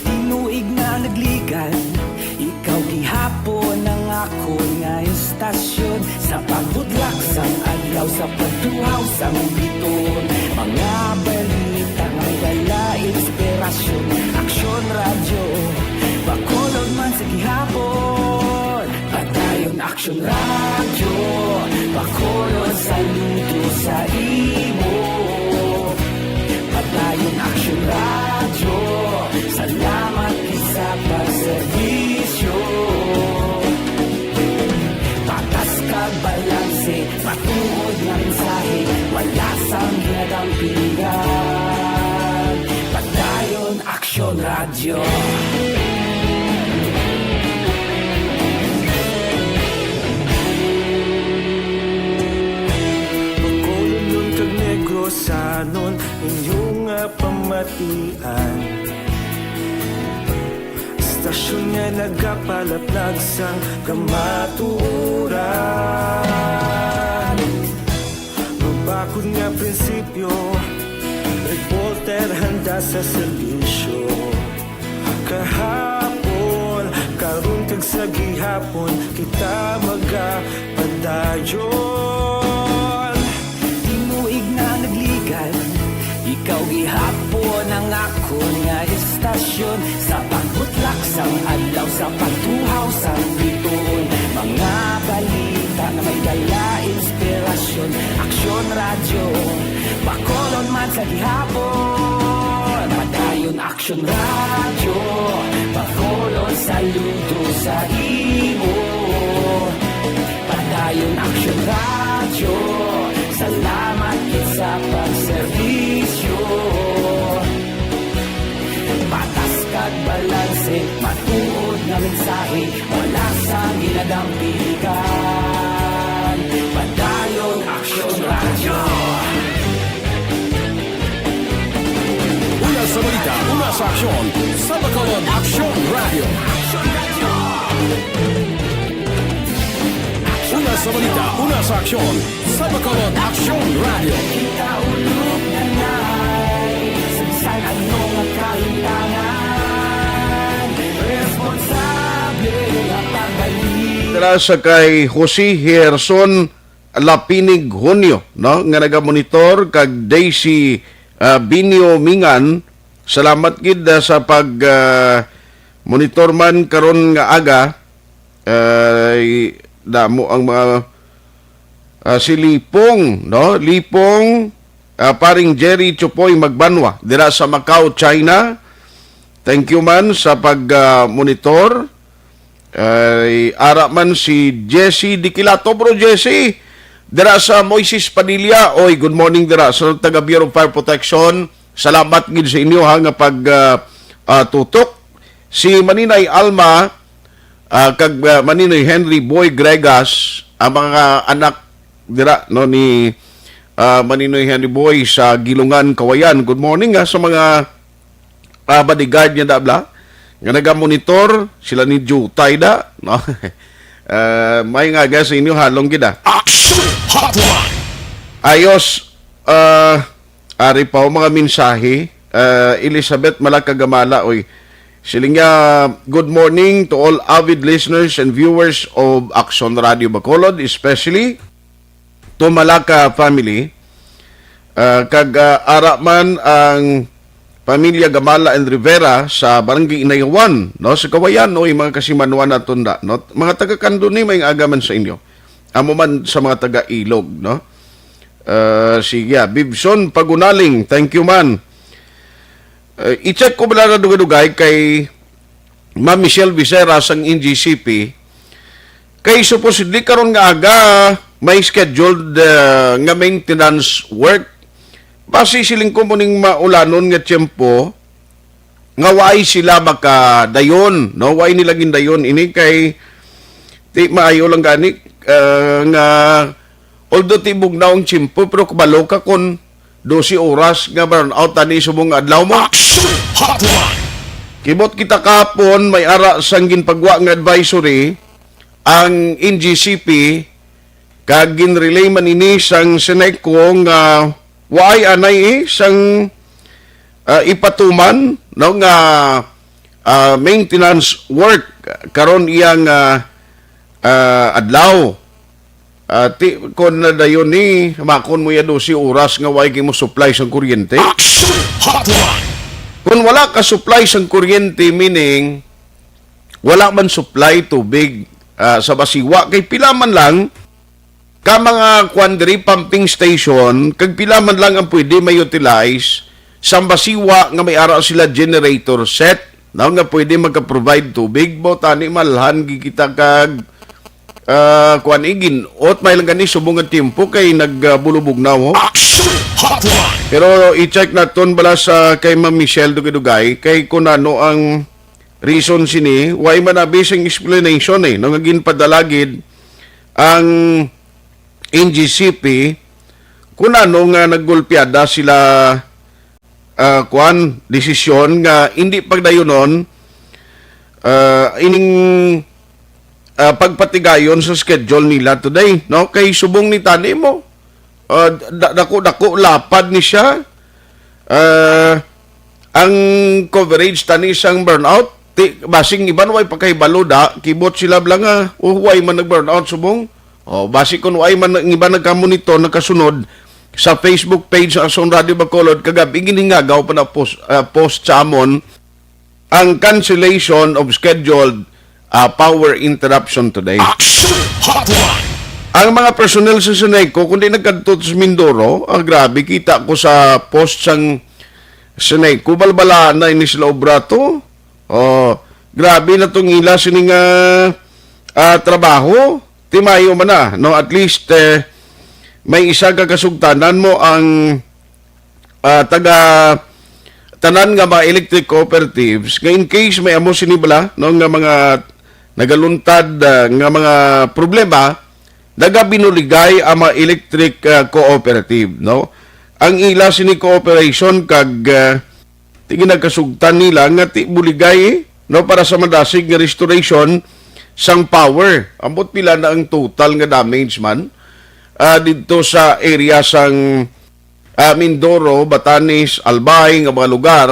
Tinuig na nagligan, ikaw gihapon ang akon nga istasyon. Sa pagbudlak sang adlaw, sa pagtuhaw sang bituon, mga balita nga may dala inspirasyon. Aksyon Radyo, Bacolod man sa gihapon. Padayon Aksyon Radyo, Bacolod, saludo sa imo. Padayon Aksyon Radyo, salamat gid sa pagserbisyo. Patas kag balanse, matuod nga mensahe, wala sang ginadampigan. Padayon Aksyon Radyo. Istasyon nga nagapalaplag sang kamatuoran. Mabakod nga prinsipyo, reporter handa sa serbisyo. Kahapon, karon kag sa gihapon, kita magapadayon. Tinuig na nagligan, ikaw gihapon ang akon nga istasyon. Sa pagbutlak sang adlaw, sa pagtuhaw sang bituon, mga balita nga may dala inspirasyon. Aksyon Radyo, Bacolod man sa gihapon. Padayon Aksyon Radyo, Bacolod, saludo sa imo. Padayon Aksyon Radyo, salamat gid sa pagserbisyo. Patas kag balanse, matuod nga mensahe, wala sang ginadampigan. Padayon Aksyon Radyo. Una sa balita, una sa aksyon, sa Bacolod Aksyon Radyo. Una sa balita, una sa aksyon, sa Bacolod Aksyon Radyo. Kita ulog na na'y sa bisan ano nga kahintangan, responsable nga pagdali. Dala sa kay Jose Gerson Lapinig Junio, no, nga nagamonitor, kag Daisy, ah, Binio Mingan. Salamat gid, ah, sa pag, ah, monitor man karon nga aga. Ay, damo ang mga, ah, si Lipong, no? Lipong, ah, paring Jerry Chupoy Magbanwa dira sa Macau, China. Thank you man sa pag, ah, monitor. Ay, ara man si Jesse Dikilato, bro Jesse. Dira sa Moises Padilla. Oy, good morning dira sa taga Bureau of Fire Protection. Salamat gid sa inyo, ha, nga pag, ah, ah, tutok. Si Maninay Alma, ah, kag, ah, Maninoy Henry Boy Gregas, ang mga anak dira, no, ni, ah, Maninoy Henry Boy sa Gilungan, Kawayan. Good morning, ah, sa mga, ah, bodyguard niya, dabla, nga nagamonitor, sila ni Jutay da, no? Ah, may nga aga sa inyo, halong gid, ah. Action Hotline. Ayos, ah, ari pa ang mga mensahe. Ah, Elizabeth Malakagamala, oy. Siling niya, "Good morning to all avid listeners and viewers of Action Radio Bacolod, especially to Malaka family." Ah, kag, ah, ara man ang pamilya Gamala and Rivera sa Barangay Inayawan, no, sa Kawayan, oy, mga kasimanwa naton da, no? Mga taga Candoni, may aga man sa inyo. Amo man sa mga taga Ilog, no? Ah, sige, ah, Bibson Pagunaling, thank you man. Ah, i-check ko bala na dugay-dugay kay Ma'am Michelle Visera sang N G C P. Kay supposedly karon nga aga may scheduled, ah, nga maintenance work. Basi siling ko mo ning maulanon nga tiyempo, nga waay sila makadayon, no? Waay nila gindayon ini kay ti maayo lang gani, ah, nga although ti bugnaw ang tiyempo, pero kabalo ka kon dose oras nga brownout tani subong nga adlaw mo. Action Hotline. Kibot kita kahapon, may ara sang ginpagwa nga advisory ang N G C P, kag ginrelay man ini sang Seneco nga waay anay, eh, sang, ah, ipatuman, no, nga, ah, maintenance work karon iyang, ah, ah, adlaw. Ah, ti, kon na dayon ni, makon mo ya dose oras nga waay kay mo supply sang kuryente. Action Hotline. Kon wala ka supply sang kuryente, meaning wala man supply tubig, ah, sa Basiwa, kay pila man lang ka mga kuan diri, pumping station, kag pila man lang ang pwede ma-utilize sa Basiwa nga may ara sila generator set, no, nga pwede magka-provide tubig. Mo tani malhan gid kita kag, ah, kuan, igin-ot may lang gani subong nga tiyempo kay nagbulubugnaw, ho. Action Hotline. Pero i-check naton bala sa kay Ma'am Michelle Dugay-Dugay kay kun ano ang reason sini, way man abi sing explanation, eh, no, nga ginpadala gid ang N G C P kun ano nga naggulpiada sila, ah, kuan, desisyon nga hindi pagdayunon, ah, ining, ah, pagpatigayon sa schedule nila today, no? Kay subong ni tani mo, ah, da-, dako-dako lapad ni siya. Ah, ang coverage tani sang burnout, ti, basing iban way pakahibalo da, kibot sila bala nga, "Oh, way man nag-burnout subong." Oh, basi kun way man ang iban nagkamonitor, nakasunod sa Facebook page sa Aksyon Radio Bacolod, kagab-i ginhingagaw pa na post, ah, post sa amon ang cancellation of scheduled, ah, power interruption today. Action Hotline. Ang mga personnel sa Seneco, kundi nagkadto sa Mindoro, ah, grabe, kita ko sa post sang Seneco, balbala na ini sila obra to. Oh, grabe na tong ila sining, ah, ah, trabaho. Timayo man na, no? At least, eh, may isa ka kasugtanan mo ang, ah, taga tanan nga mga electric cooperatives nga in case may amo sini bala, no, nga mga nagaluntad, ah, nga mga problema, nagabinuligay ang mga electric, ah, cooperative, no? Ang ila sini cooperation kag, ah, ti ginakasugtan nila nga ti buligay, no, para sa madasig nga restoration sang power. Ambot pila na ang total nga damage man, ah, didto sa area sang, ah, Mindoro, Batanes, Albay nga mga lugar.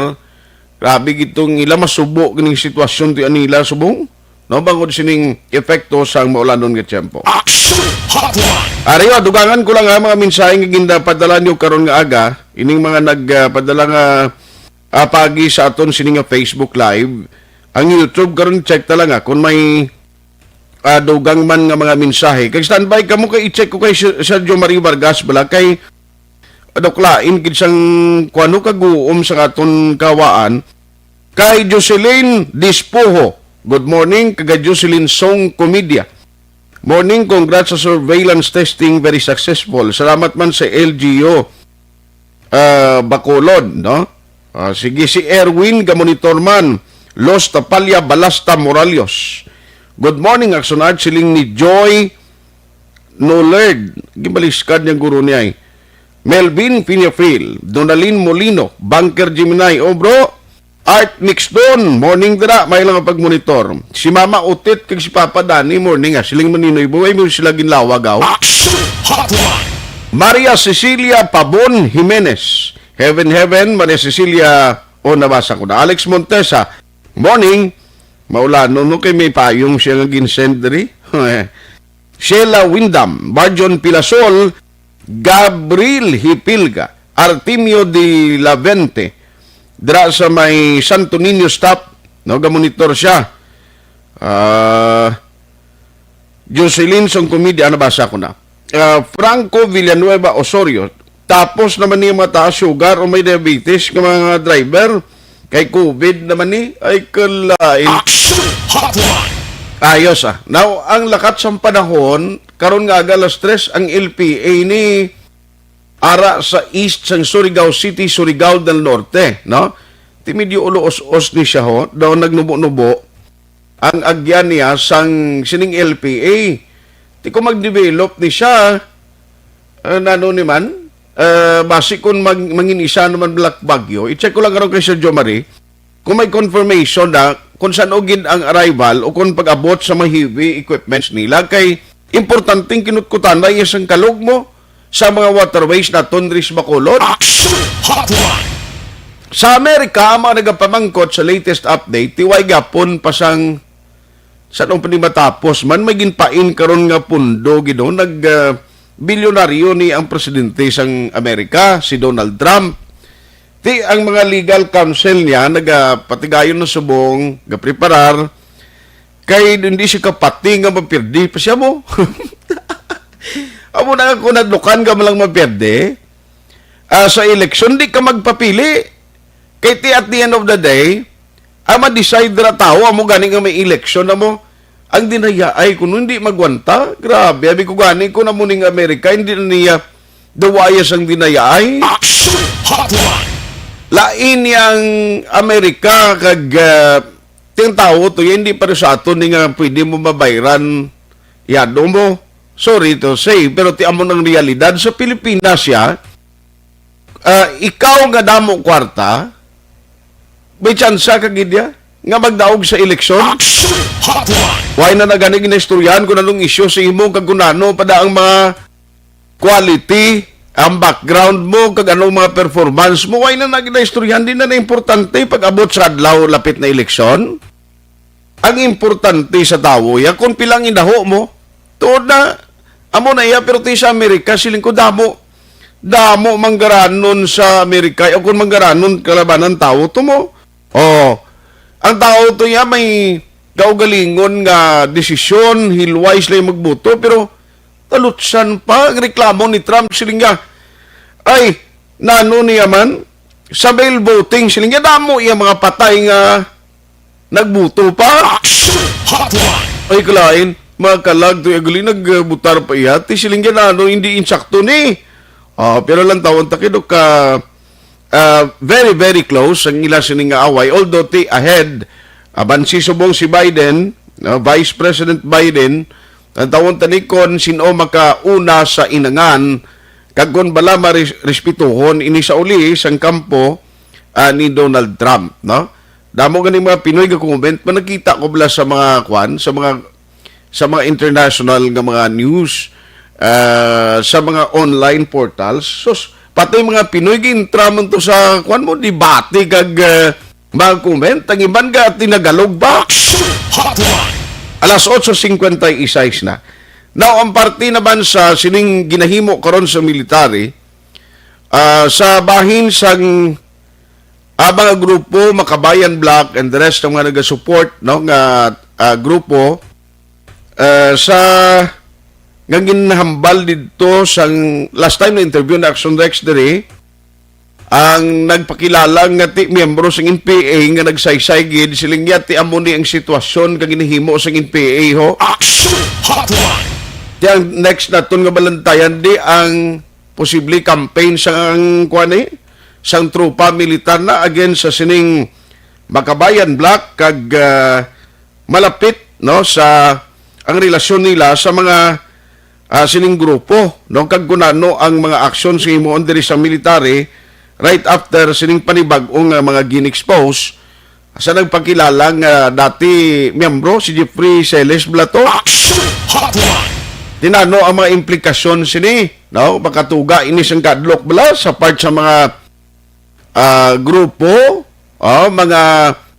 Grabe gid tong ila masubo kining sitwasyon ti anila subong, no, bangod sining epekto sang maulanon nga tiyempo. Action Hotline. Ari, oh, dugangan ko lang, ha, mga mensahe nga ginpadala niyo karon nga aga, ining mga nagpadala nga, ah, pagi sa aton sini nga Facebook Live. Ang YouTube karon, check ta lang, ha, kung may, ah, dugang man nga mga mensahe. Kag standby kamo kay i-check ko kay Ser-, Sergio Marie Vargas bala kay daklain gid sang kuwano kaguom sa aton kawaan. Kay Jocelyn Dispoho, good morning. Kay Jocelyn Song Comedia, morning, congrats sa surveillance testing, very successful. Salamat man sa L G U, ah, Bacolod, no? Ah, sige, si Erwin, gamonitor man. Los Tapalla Balasta Moralios, good morning, Aksyon Art, siling ni Joy Nolerd. Gibaliskad niyang guro niya, eh. Melvin Piñafil, Donalyn Molino, Bunker Gemini, oh, bro. Art Nixton, morning dira, may lang pagmonitor. Si Mama Utit kag si Papa Dani, morning, ah. Siling man Ninoy Buhay mo sila ginlawag, aw. Action Hotline. Maria Cecilia Pabon Jimenez, Heaven, Heaven, Maria Cecilia, oh, nabasa ko na. Alex Montesa, morning. Maulanon no kay may payong siya nga ginsend diri. Sheila Windam, Barjon Pilasol, Gabriel Hipilga, Artemio de la Vente, dira sa may Santo Niño stop, no, gamonitor siya. Ah, Jocelyn Songcomidi, ah, nabasa ko na. Ah, Franco Villanueva Osorio, tapos naman niya mataas sugar o may diabetes nga mga driver, kay covid naman ni, ay kalain. Action Hotline. Ayos, ah. Now, ang lakat sang panahon, karon nga aga alas tres, ang L P A ni ara sa east sang Surigao City, Surigao del Norte, no? Ti medyo ulo-os-os ni siya, ho, daw nagnubo-nubo ang agyan niya sang sining L P A. Ti kung mag-develop ni siya, ah, nano ni man, ah, basi kung mag-, mangin isa naman black bagyo, i-check ko lang karon kay Sir Jomari kung may confirmation na kung saan o gid ang arrival o kung pag-abot sa mga heavy equipments nila. Kay importanteng kinutkutan na iya sang kalog mo sa mga waterways naton diri sa Bacolod. Action Hotline. Sa Amerika, ang mga nagapamangkot sa latest update, ti way gapon pa sang sa nung pa ni matapos man, may ginpain karon nga pundo, gid, no? Nag, ah, bilyonaryo ni ang presidente sang Amerika, si Donald Trump. Ti ang mga legal counsel niya nagapatigayon na subong, gapreparar, kay hindi siya kapati nga mapirdi pa siya mo. Amo na nga kung nadlukan ka man lang mapirdi, ah, sa eleksyon, di ka magpapili. Kay ti at the end of the day, ang ma-decide ra tawo, amo gani nga may eleksyon na mo. Ang dinayaay, kung hindi magwanta, grabe, abi ko gani, kung amo ning Amerika, hindi na niya duwaya sang dinayaay. Action Hotline. Lain yang Amerika kag, ah, ting tawo to, hindi pa sa aton ni nga pwede mo mabayran yado mo. Sorry to say, pero ti amo ang realidad sa Pilipinas, ya. Ah, ikaw nga damo kwarta, may tsansa ka gid ya. nga magdaog sa eleksyon? Action Hotline! Why na na gani ginaistoryahan kung anong isyu sa imo kag kung ano pa da ang mga quality, ang background mo, kag anong mga performance mo? Why na na ginaistoryahan? Di na na importante pag abot sa adlaw lapit na eleksyon. Ang importante sa tawo, ya, kung pila ang inaho mo. Tuod na, amo na iya, pero ti sa Amerika, siling ko, damo. Damo manggaranon sa Amerika, o kung manggaranon kalabanan tawo, to mo. Oh, ang tawo to, ya, may kaugalingon nga desisyon, hilway sila magbuto, pero talutsan pa ang reklamo ni Trump, siling niya, "Ay, nano niya man? Sa mail voting," siling niya, "damo iya mga patay nga nagbuto pa." Action Hotline! Ay, kalain, mga kalag to, gali, nagbutar pa iya. Ti siling niya, "Nano, hindi insakto ni." Ah, pero lang tawon ta kay ka, ah, very, very close ang ila sini nga away. Although ti ahead, aban si subong si Biden, ah, Vice President Biden, ang tawon ta ni kon sino makauna sa inangan, kag kon bala marespetuhon ini sa uli sang kampo, ah, ni Donald Trump, no? Damo gani mga Pinoy ga comment, man nakita ko bala sa mga kwan, sa mga sa mga international nga mga news, ah, sa mga online portals. Sus, pati mga Pinoy gintra man to sa, kwan mo, debate kag, ah, mga comment. Ang iban ga tinagalog ba? Action Hotline! Alas otso cincuenta y seis na. Now, ang parte naman sa sining ginahimo karon sa military, ah, sa bahin sang, ah, mga grupo, Makabayan Black and the rest ng mga nagasupport, no, nga, ah, grupo, ah, sa nga ginhambal didto sang last time na interview na Action Rex diri, ang nagpakilala nga ti miyembro sang N P A nga nagsaysay gid, siling niya ti amo ni ang sitwasyon kag ginahimo sang N P A ho. Action Hotline! Ti ang next naton nga balantayan di ang posible campaign sang kuan ni sang tropa militar na against sa sining Makabayan Black kag, ah, malapit, no, sa ang relasyon nila sa mga, ah, sining grupo, no, kag kung ano ang mga aksyon sa himuon diri sa military right after sining panibag-o nga mga gin-expose sa nagpakilala nga dati miyembro si Jeffrey Celes Blato. Action Hotline! Tinano ang mga implikasyon sini, no? Makatuga ini sang kadlok bala sa part sa mga, ah, grupo, oh, mga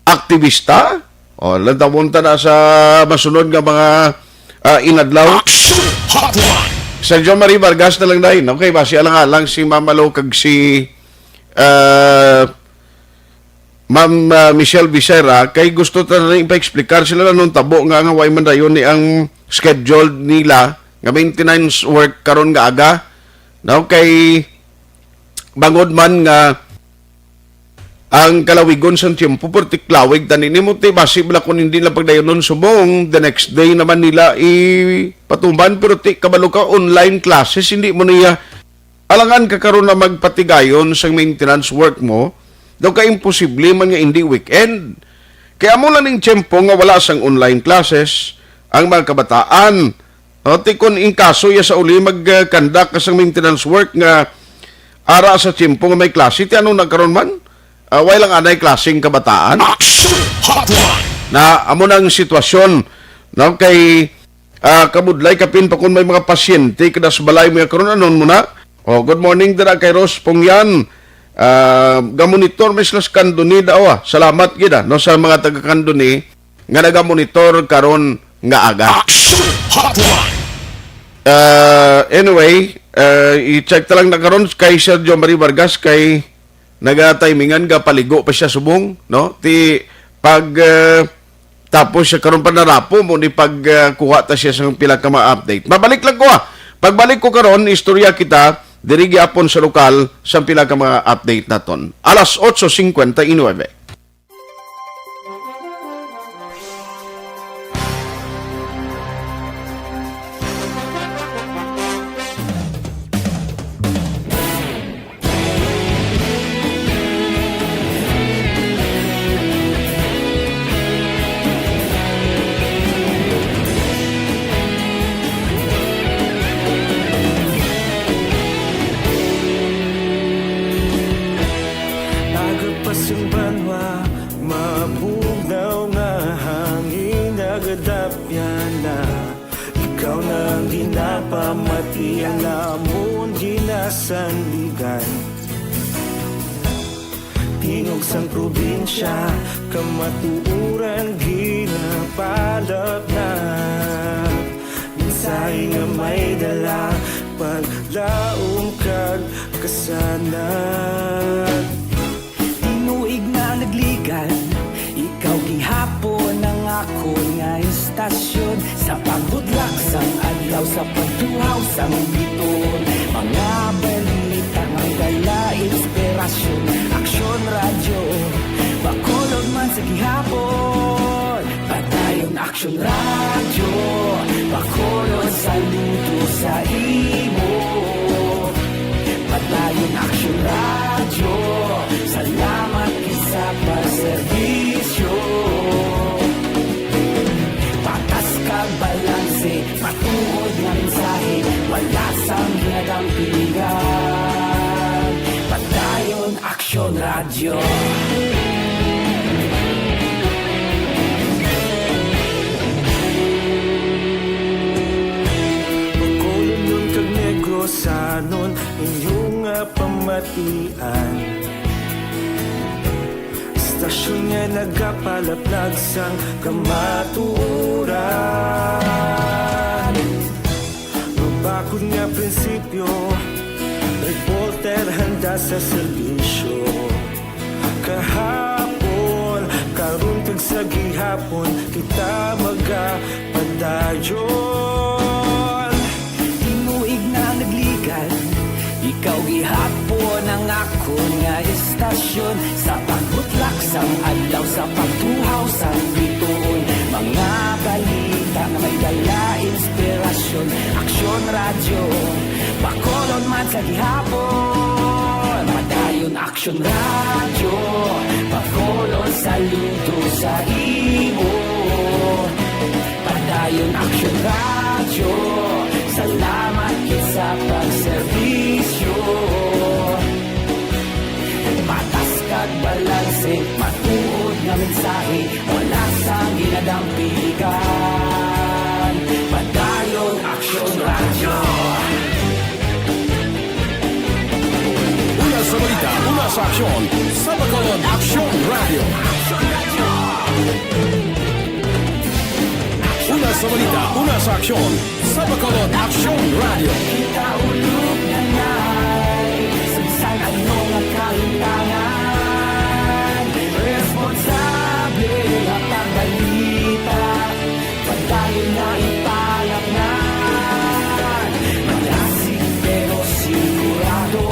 aktivista. Oh, lantawon ta na sa masunod nga mga, ah, inadlaw. Action Hotline! Sir John Marie Vargas na lang, day. Okay, basi alang-alang si Mama Lo kag si, ah, Ma'am, ah, Michelle Becerra, kay gusto ta na rin pa-explicar sila na nung tabo nga nga way man dayon ni ang schedule nila nga maintenance work karon nga aga. Now, kay bangod man nga ang kalawigon sang tiyempo, perti klawig tani nimo, ti basi bala kung hindi lang pagdayonon subong, the next day naman nila ipatuman, pero ti kabalo ka, online classes, hindi mo niya alangan ka karon na magpatigayon sang maintenance work mo, daw ka imposible man nga hindi weekend. Kay amo lang ning tiyempo nga wala sang online classes ang mga kabataan. O, ti kon in kaso ya sa uli mag, uh, conduct ka sang maintenance work nga ara sa tiyempo nga may klase, ti ano na karon man? Ah, way lang anay klaseng kabataan. Action Hotline! Na amo nang sitwasyon, no, kay ah, kabudlay kapin pa kung may mga pasyente kada sa balay mo ya karon, anon mo na. Oh, good morning dira kay Rose Pongyan. Ah, gamonitor mi sila sa Candoni daw, ah. Salamat gid, ah, no, sa mga taga Candoni nga nagamonitor karon nga aga. Action Hotline! Ah, anyway, ah, i-check ta lang na karon kay Sergio Marie Vargas kay nagatimingan, gapaligo pa siya subong, no? Ti pag, ah, tapos siya karon pa narapo mo ni pag, ah, kuha ta siya sa pila ka mga update. Mabalik lang ko, ah. Pagbalik ko karon, istorya kita diri gyapon sa lokal sa pila ka mga update naton. Alas otso cincuenta y nueve. Bago pa sing banwa Yana, ikaw na ang ginapamati, ang amon ginasandigan. Tingog sang probinsya, kamatuoran ginapalapnap. Mensahe nga may dala, paglaom kag kasanag. Tinuig na nagligan, ikaw gihapon ang akon nga istasyon. Sa pagbudlak sang adlaw, sa pagtuhaw sang bituon, mga balita nga dala inspirasyon. Aksyon Radyo, Bacolod man sa gihapon. Padayon Aksyon Radyo, Bacolod, saludo sa imo. Padayon Aksyon Radyo, salamat gid sa pagserbisyo. Patas kag balanse, matuod nga mensahe, wala sang ginadampigan. Padayon Aksyon Radyo. Bacolodnon kag Negrosanon, inyo nga pamatian. Istasyon nga nagapalaplag sang kamatuoran. Mabakod nga prinsipyo, reporter handa sa serbisyo. Kahapon, karon kag sa gihapon, kita magapadayon. Tinuig na nagligan, ikaw gihapon ang akon nga istasyon. Sa pagbutlak sang adlaw, sa pagtuhaw sang bituon, mga balita nga may dala inspirasyon. Aksyon Radyo, Bacolod man sa gihapon. Padayon Aksyon Radyo, Bacolod, saludo sa imo. Padayon Aksyon Radyo, salamat gid sa pagserbisyo. Patas kag balanse, matuod nga mensahe, wala sang ginadampigan. Padayon Aksyon Radyo. Una sa balita, una sa aksyon, sa Bacolod Aksyon Radyo. Una sa balita, una sa aksyon, sa Bacolod Aksyon Radyo. Kita ulog na nay, sa bisan ano nga kahimtangan, responsable nga pagbalita. Padayon nga ipalapngan, malasig pero sigurado.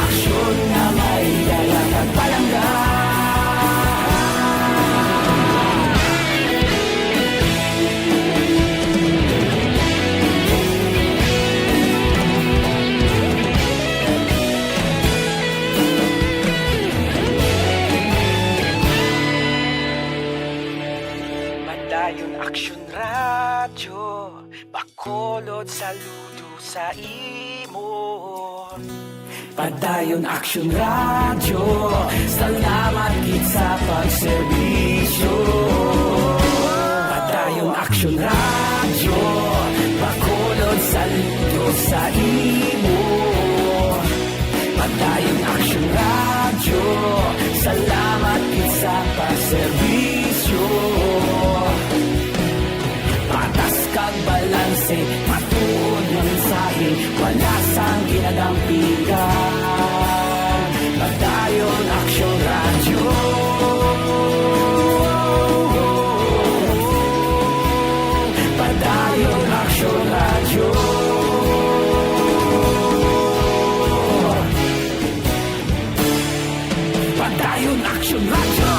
Aksyon nga may dala kag palangga. Padayon Aksyon Radyo, Bacolod, saludo sa imo. Padayon Aksyon Radyo, salamat gid sa pagserbisyo. Padayon Aksyon Radyo, Bacolod, saludo sa imo. Padayon Aksyon Radyo, salamat gid sa pagserbisyo. Patas kag balanse, matuod nga mensahe, wala sang ginadampigan. Padayon Aksyon Radyo. Padayon Aksyon Radyo. Padayon Aksyon Radyo.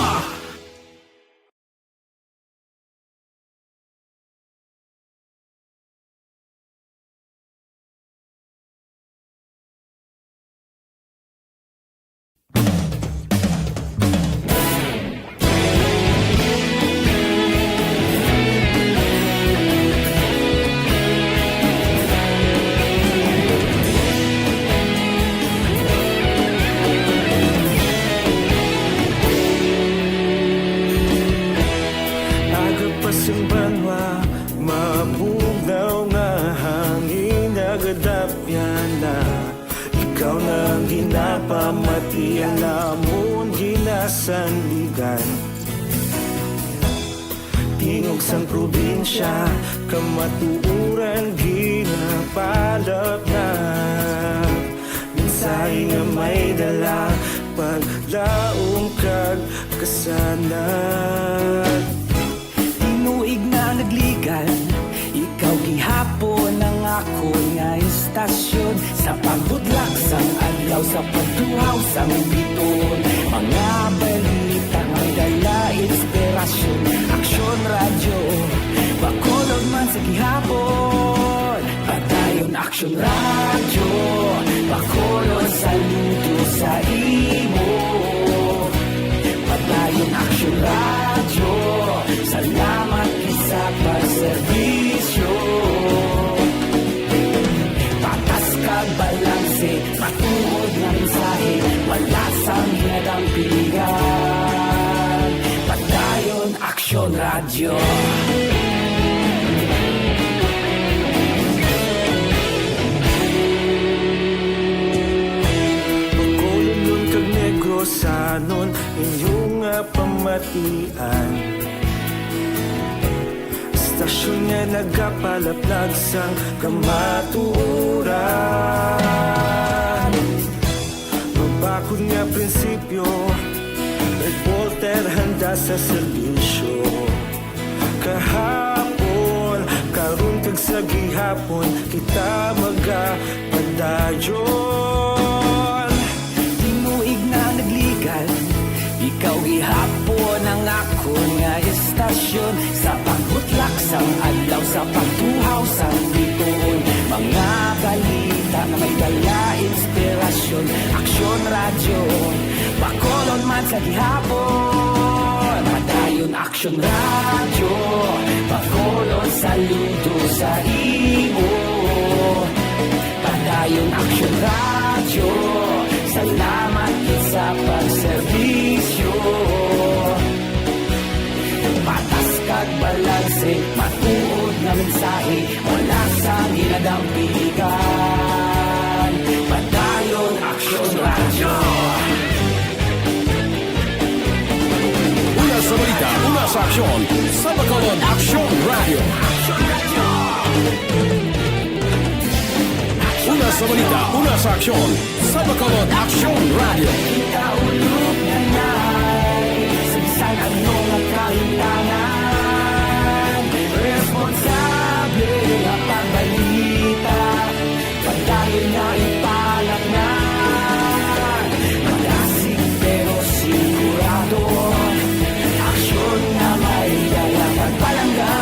Aga pa sing banwa, Iya namon ginasandigan. Tingog sang probinsya, kamatuoran ginapalapnag. Mensahe nga may dala, paglaom kag kasanag. Tinuig na nagligan, ikaw gihapon ang akon nga istasyon. Sa pagbutlak sang adlaw, sa pagtuhaw sang bituon, mga balita nga may dala inspirasyon. Aksyon Radyo, Bacolod man sa gihapon. Padayon Aksyon Radyo, Bacolod saludo sa imo. Padayon Aksyon Radyo, salamat gid sa pagserbisyo. Patas kag balanse, matuod nga mensahe, wala sang ginadampigan. Padayon Aksyon Radyo. Bacolodnon kag Negrosanon, inyo nga pamatian. Istasyon nga nagapalaplag sang kamatuoran. Mabakod nga prinsipyo, reporter handa sa serbisyo. Kahapon, karon kag sa gihapon, kita magapadayon. Tinuig na nagligan, ikaw gihapon ang akon nga istasyon. Sa pagbutlak sang adlaw, sa pagtuhaw sang bituon, mga balita nga may dala inspirasyon. Aksyon Radyo, Bacolod man sa gihapon. Padayon Aksyon Radyo, Bacolod saludo sa imo. Padayon Aksyon Radyo, salamat gid sa pagserbisyo. Patas kag balanse, matuod nga mensahe, wala sang ginadampigan. Padayon Aksyon Radyo. Una sa balita, una sa aksyon, sa Bacolod Aksyon Radyo. Una sa balita, una sa aksyon, sa Bacolod Aksyon Radyo. Kita ulog na nai, sa bisan ano nga kalimtangan, responsable nga pagbalita. Padayon na ipalatnan, malasig pero sigurado, aksyon na may dala kag palangga.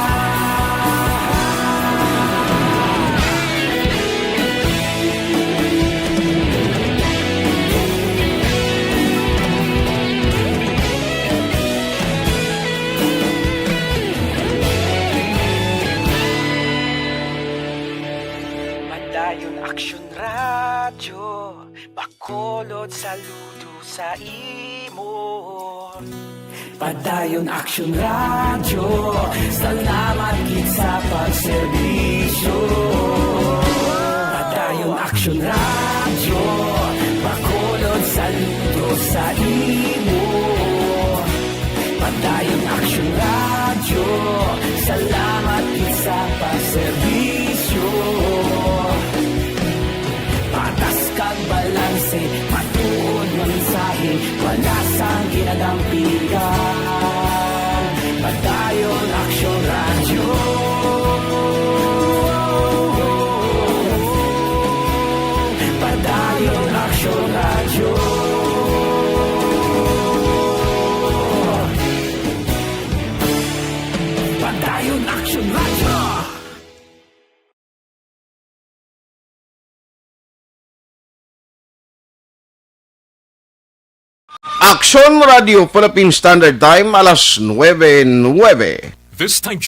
Padayon Aksyon Radyo, Bacolod saludo sa imo. Padayon Aksyon Radyo, salamat gid sa pagserbisyo. Padayon Aksyon Radyo, Bacolod saludo sa imo. Padayon Aksyon Radyo, salamat gid sa pagserbisyo. Patas kag balanse, matuod nga mensahe, wala sang ginadampigan. Padayon Aksyon Radyo. Padayon Aksyon Radyo. Padayon Aksyon Radyo. Aksyon Radio Philippine Standard Time, alas nuebe nuebe. This time.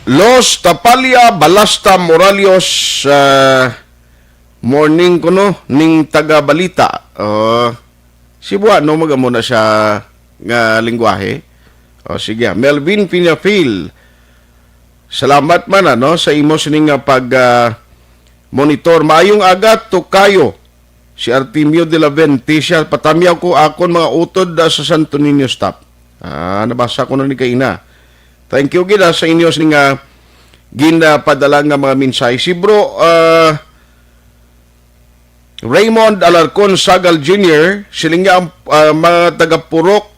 Los Tapalla, Balasta, Moralios, ah, morning kuno ning taga Balita. Ah, Cebuano, magamo na siya nga lingwahe. O, sige. Melvin Pinafil, salamat man, ano, sa imo sining nga pag, ah, monitor. Maayong aga, Tokayo. Si Artemio de la Ventisia, patamyaw ko akon mga utod, ah, sa Santo Niño stop. Ah, nabasa ko na ni kaina. Thank you gid, ah, sa inyo sining nga ginapadala nga mga mensahe. Si Bro, ah, Raymond Alarcon Sagal Junior, siling niya ang, ah, mga taga Purok,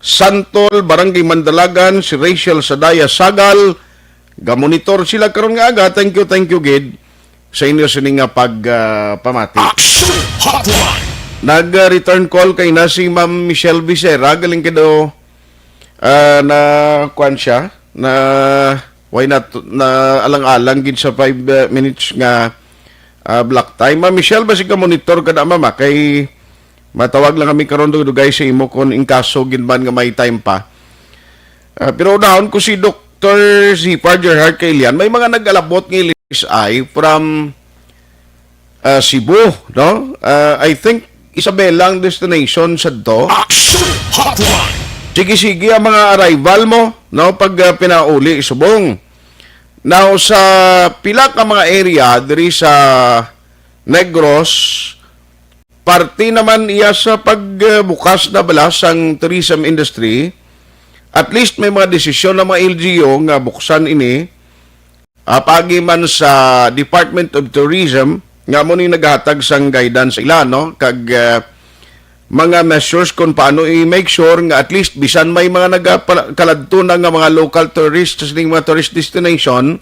Santol, Barangay Mandalagan, si Rachel Sadaya Sagal, gamonitor sila karon nga aga. Thank you, thank you gid sa inyo sini nga pag, ah, pamati. Action Hotline! Nag-return call kay na si Ma'am Michelle Vicera, galing kay do, ah, na kuwan siya, na why not, na alang-alang gid sa five, ah, minutes nga, ah, block time. Ma'am Michelle, basi ka monitor ka na, ma'am, ah, kay matawag lang kami karon dugay sa imo kung in kaso gid man nga may time pa. Ah, pero unahon ko si Doktor Zipar Gerhard Kailian, may mga nag-alabot nga L S I from, ah, Cebu, no? Ah, I think Isabela ang destination sa to. Action Hotline! Sige-sige ang mga arrival mo, no? Pag, ah, pinauli subong. Now, sa pila ka mga area diri sa Negros, parte naman iya sa pagbukas na bala sang tourism industry. At least may mga desisyon ng mga L G U nga buksan ini. Ah, paagi man sa Department of Tourism, nga mo ni naghatag sang guidance ila, no? Kag, ah, mga measures kung paano i-make sure nga at least bisan may mga nagapala-, kaladto na nga mga local tourists sa mga tourist destination,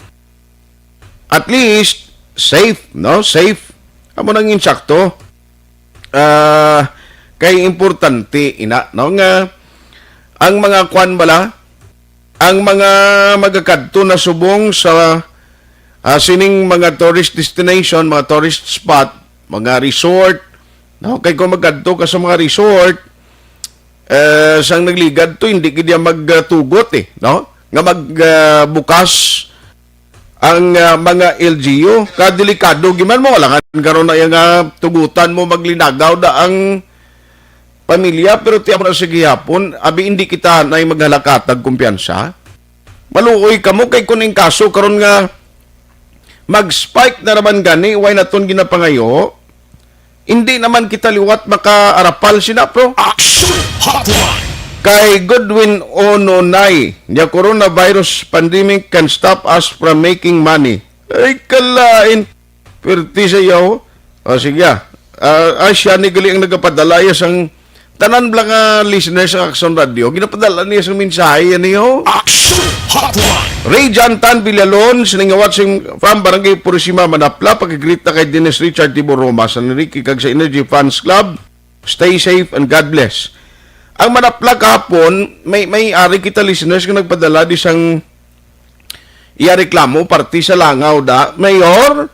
at least safe, no? Safe. Amo nang insakto. Ah, kay importante ina, no, nga ang mga kwan bala, ang mga magakadto na subong sa, ah, sining mga tourist destination, mga tourist spot, mga resort, no? Kay kung magkadto ka sa mga resort, eh, sang nagligad to, hindi gid yan magtugot, eh, no? Nga mag, ah, bukas ang, ah, mga L G U. Kadelikado giman mo, alangan karon na yung, ah, tugutan mo maglinagaw da ang pamilya, pero tiyan mo na sa gihapon, abi hindi kita na maghalakatag kumpiyansa. Maluoy kamo kay kun ang kaso karon nga mag-spike na naman gani, way naton ginapangayo, hindi naman kita liwat makaarapal sina, pro. Action Hotline! Kay Godwin Ononay, niya coronavirus pandemic can stop us from making money. Ay, kalain. Perti sa yaw. O, sige, ah. Ah, ah, siya ni gali ang nagapadala ya sang tanan bala nga listeners sa Action Radio. Ginapadala niya sang mensahe yan niyo. Action Hotline! Ray John Tan Villalon, siningawat sing from Barangay Purisima, Manapla, pag-greet na kay Dennis Richard Tibo Roma, sa Enrique kag sa Energy Fans Club. Stay safe and God bless. Ang Manapla kahapon, may, may ari kita listeners nga nagpadala di sang iya reklamo, parte sa langaw da. Mayor,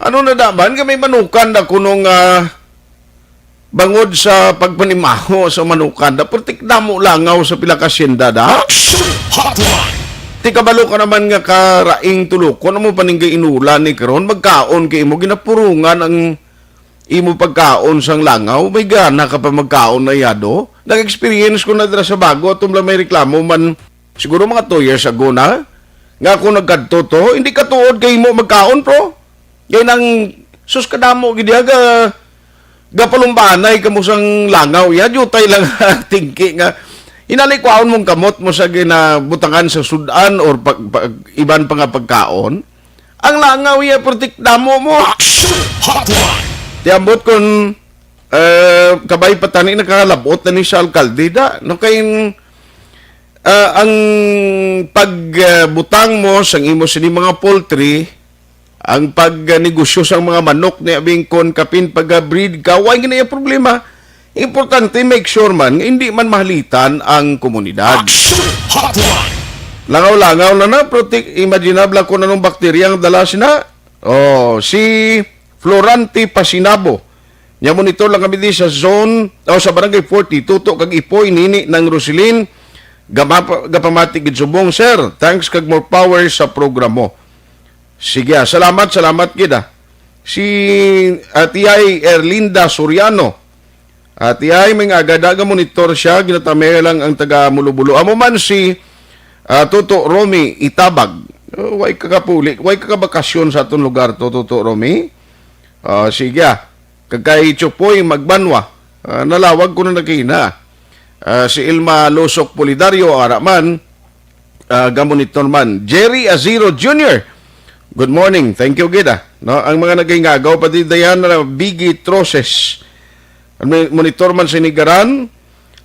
ano na da man? Kay may manukan da kuno nga bangod sa pagpanimaho sa manukan da, pertik damo langaw sa pila ka hacienda da. Action Hotline! Ti kabalo ka naman nga karaing tulukon, amo paninggay inulan ni karon, magkaon kay imo, ginapurungan ang imo pagkaon sang langaw, may gana ka pa magkaon na yado. Nag-experience ko na dira sa bago, ato lang may reklamo man, siguro mga two years ago na, nga ako nagkadto to, hindi ka tuod kay imo magkaon, pro. Kay nang, sus, kadamo gid ya, ga, gapalumbanay kamo sang langaw ya, jutay lang tingki nga, inali kwaon mong kamot mo sa ginabutangan sa sudan or pag, pag, iban pa nga pagkaon. Ang langaw iya, pertik damo mo. Action Hotline! Ti ambot kun, eh, kabay pa tani nakalabot na ni sa alkalde da. No, kay, ah, ang pagbutang mo sang imo sini mga poultry, ang pagnegosyo sang mga manok ni abing kon kapin pag-breed ka, wa gina iya problema. Importante, make sure man nga hindi man mahalitan ang komunidad. Action Hotline! Langaw-langaw na na, pero ti-, imaginable ko na nung bakterya ang dala sina. Oh, si Florante Pasinabo. Nya monitor lang kami di sa zone, o sa barangay forty, Tuto kag Ipoy, nini nang Roselyn, gamapa-, gapamati gid subong, sir. Thanks kag more power sa programa. Sige, ah, salamat, salamat gid, ah. Si, ah, T I Erlinda Soriano, Ati ay may nga agada nga monitor siya, ginatamay lang ang taga Mulo-Bulo. Amo man si ah, Toto Romy Itabag. Oh, way ka kapuli, way ka kabakasyon sa aton lugar to, Toto Romy. Ah, sige ah. Kag kay Chupoy Magbanwa, ah, nalawag ko na nakina. Ah, si Ilma Losok Polidario, ara man, ah, gamonitor man. Jerry Aziro Junior, good morning. Thank you gid ah. No, ang mga nagahingagaw pa di Diana Biggie Troses. Ang mi-, monitor man si Nigaran,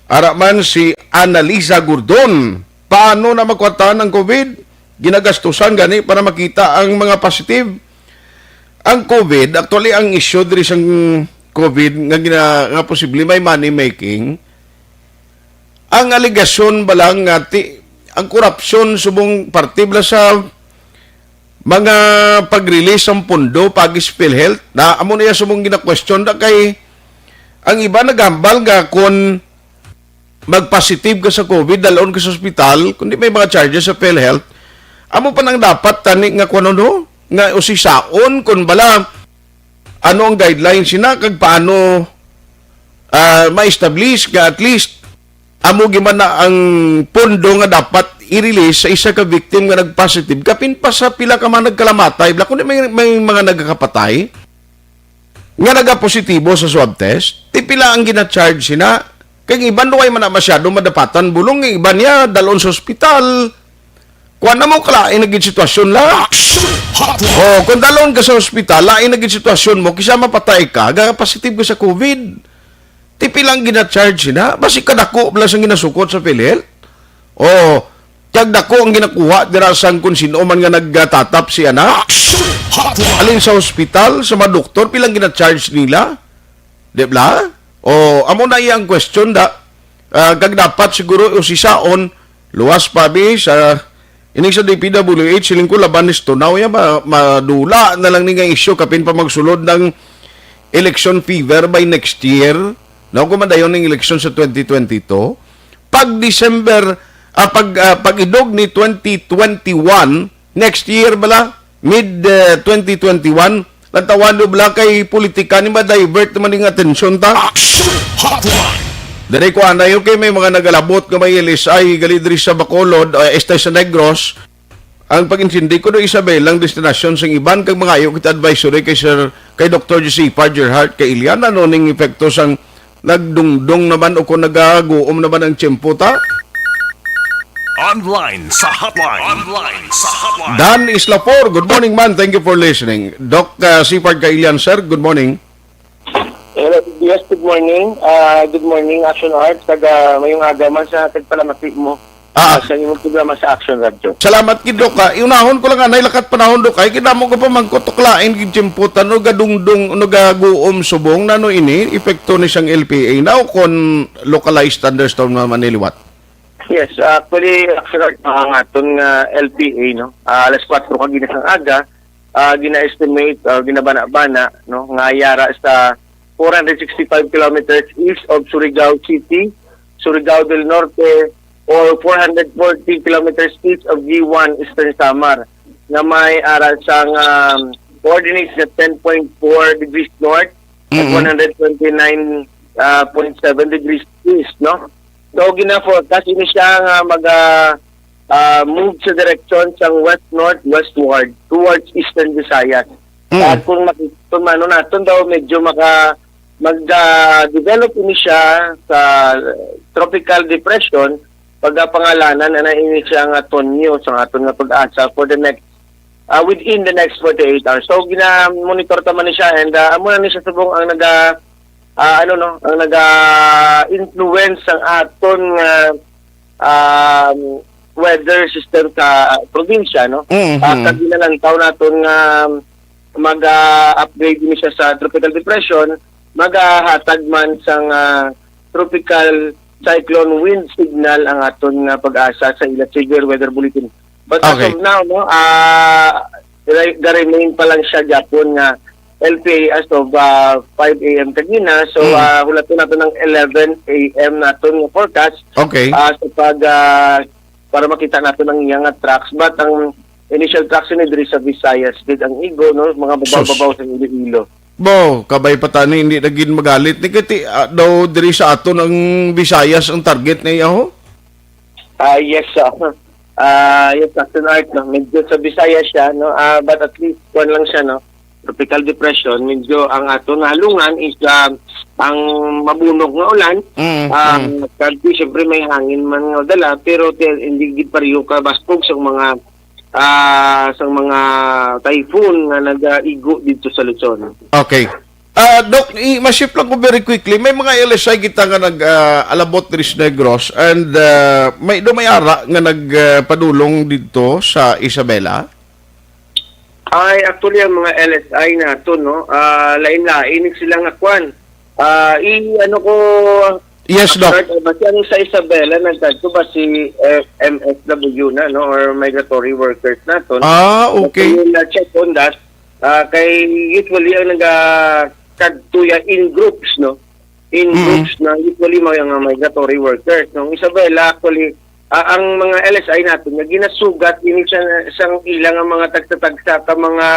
ara man si Annalisa Gordon. Paano na makuwatan ang COVID? Ginagastusan gani para makita ang mga positive. Ang COVID, actually, ang issue diri sang COVID nga gina-, nga posible may money making, ang alegasyon ba lang nga ti-, ang korupsyon subong parte bala sa mga pag-release sang pondo pag sa PhilHealth, na amo na iya subong gina-question da kay ang iba naghambal nga kon mag-positive ka sa COVID, dalon ka sa ospital, kundi may mga charges sa PhilHealth, amo pa nang dapat tani nga kuno, no? Nga usisaon kon bala ano ang guidelines sina kag paano, ah, ma-establish nga at least amo gyud man na ang pondo nga dapat i-release sa isa ka victim nga nag-positive, kapin pa sa pila ka mga nagkalamatay, bala kundi may, may mga nagkakapatay nga nagapositibo sa swab test, ti pila ang gina-charge sina? Kay ang iban, way man na masyado madapatan bulong, ang iban niya dalon sa ospital. Kuan na mo, kalain na gid sitwasyon la. Action Hotline. Oh, kung dalon ka sa ospital, lain na gid sitwasyon mo, kisa mapatay ka, ga positive ka sa COVID. Ti pila ang gina-charge na, basi kadako bala sang ginasukot sa PhilHealth. Oh, kag dako ang ginakuha dira sang kung sino man nga nagtatap si anak. Action Hotline. Alin sa ospital, sa mga doktor, pilang gina-charge nila? Di bala? O, amo na iya ang question da. Ah, kag dapat siguro usisaon, luwas pa bi sa ining sa D P W H, siling ko laban ni Stunao ya, ma-, madula na lang ni nga issue, kapin pa magsulod ng election fever by next year. No, kung madayon ning election sa twenty twenty-two, pag December, ah, pag, ah, pag-idog ni twenty twenty-one, next year bala, mid, eh, twenty twenty-one, nagtawag bala kay politika ni ma-divert naman ning atensyon ta. Action Hotline. Diri ko anay, okay, may mga nagalabot nga may L S I gali diri sa Bacolod, eh, este sa Negros. Ang pag-intindi ko do Isabela ang destinasyon sing iban kag mangayo kita advisory kay Sir, kay Doktor Josepha Gerhart kay Iliana, ano ning epekto sang nagdungdong naman o kung nagaguom naman ang tiyempo ta? Online sa hotline. Online sa hotline. Dan Islapor, good morning man. Thank you for listening. Doc, uh, Sipard Kailian, sir, good morning. Hello, yes, good morning. Ah, good morning, Action Art. Taga mayong aga man sa tagpalamati mo. Ah. Ah, sa imong programa sa Action Radio. Salamat gid, Doc, ha. Iunahon ko lang anay lakat panahon, Doc. Ay, kinamo ko pa mangkutok lain gid tiyempo ta, no, gadungdong, no, gaguom subong na, no, ini, epekto ni sang L P A na o kon localized thunderstorm naman ni liwat? Yes, actually, actually, ang aton nga L P A, no, ah, alas kwatro kag ginis ang aga, ah, gina-estimate, ah, ginabana-bana, no, nga yara sa four hundred sixty-five kilometers east of Surigao City, Surigao del Norte, or four hundred forty kilometers east of Guiuan, Eastern Samar, nga may ara sang, um, coordinates na ten point four degrees north at Mm-mm. one hundred twenty-nine point seven degrees east, no? So, gina-forecast ini siya nga mag, ah, ah, move sa direksyon sang west-north, westward, towards Eastern Visayas. Mm. At kung maki-, kung mano naton daw, medyo maka-, mag, ah, develop ini siya sa tropical depression, pagkapangalanan na ini siya nga Tonyo sa aton nga pag-asa for the next, ah, within the next forty-eight hours. So, gina-monitor ta man ni siya and, ah, amo na ni siya subong ang naga, ah, ano, no, ang naga-influence sang aton nga, um, weather system sa probinsya, no? Mhm. Ah, kag ginalantaw naton nga mag, ah, upgrade ni siya sa tropical depression, magahatag man sang, ah, tropical cyclone wind signal ang aton nga pag-asa sa ila severe weather bulletin. But as Okay. of now, no, ah, re-, ga-remain pa lang siya gyapon nga L P A as of, ah, five A M kagina. So, Mm. ah, hulaton naton ang eleven A M naton nga forecast, Okay. ah, sa pag, ah, para makita naton ang iya nga tracks. But ang initial tracks ni diri sa Visayas, gid ang igo, no, mga babaw-babaw Sus. sa Iloilo. Bo, kabay pa tani, hindi na gid magalit ni kay ti, ah, daw diri sa aton ang Visayas ang target na iya, ho? Ah, yes, sir. Ah, yes, Captain Art, no? Medyo sa Visayas siya, no? Ah, but at least, kuwan lang siya, no? Tropical depression. Medyo ang ato nga halungan is, ah, ang mabunog nga ulan. Mm, Ah, mm. Kag, siyempre, may hangin man nga dala, pero ti-, hindi gid pareho ka baskog sa mga, ah, sa mga typhoon nga nagaigo dito sa Luzon. Okay. Ah, Doc, i-, ma-shift lang ko very quickly. May mga L S I kita nga nag, ah, alabot diri sa Negros and, ah, may do may ara nga nag, ah, padulong dito sa Isabela? Ay, actually, ang mga L S I nato, no, ah, lain-lain sila nga kwan. Ah, i-, ano ko, Yes, Doc. Basta ang sa Isabela, nagkadto ba si, eh, M S W na, no, or migratory workers naton? Ah, okay. But we will, uh, check on that. Ah, kay usually ang nagakadto ya in groups, no? In Mm. groups na usually mga, mga migratory workers. Nung Isabela, actually, ah, ang mga L S I natin nga ginasugat ini sa, sa ila nga mga tagsa-tagsa ka mga,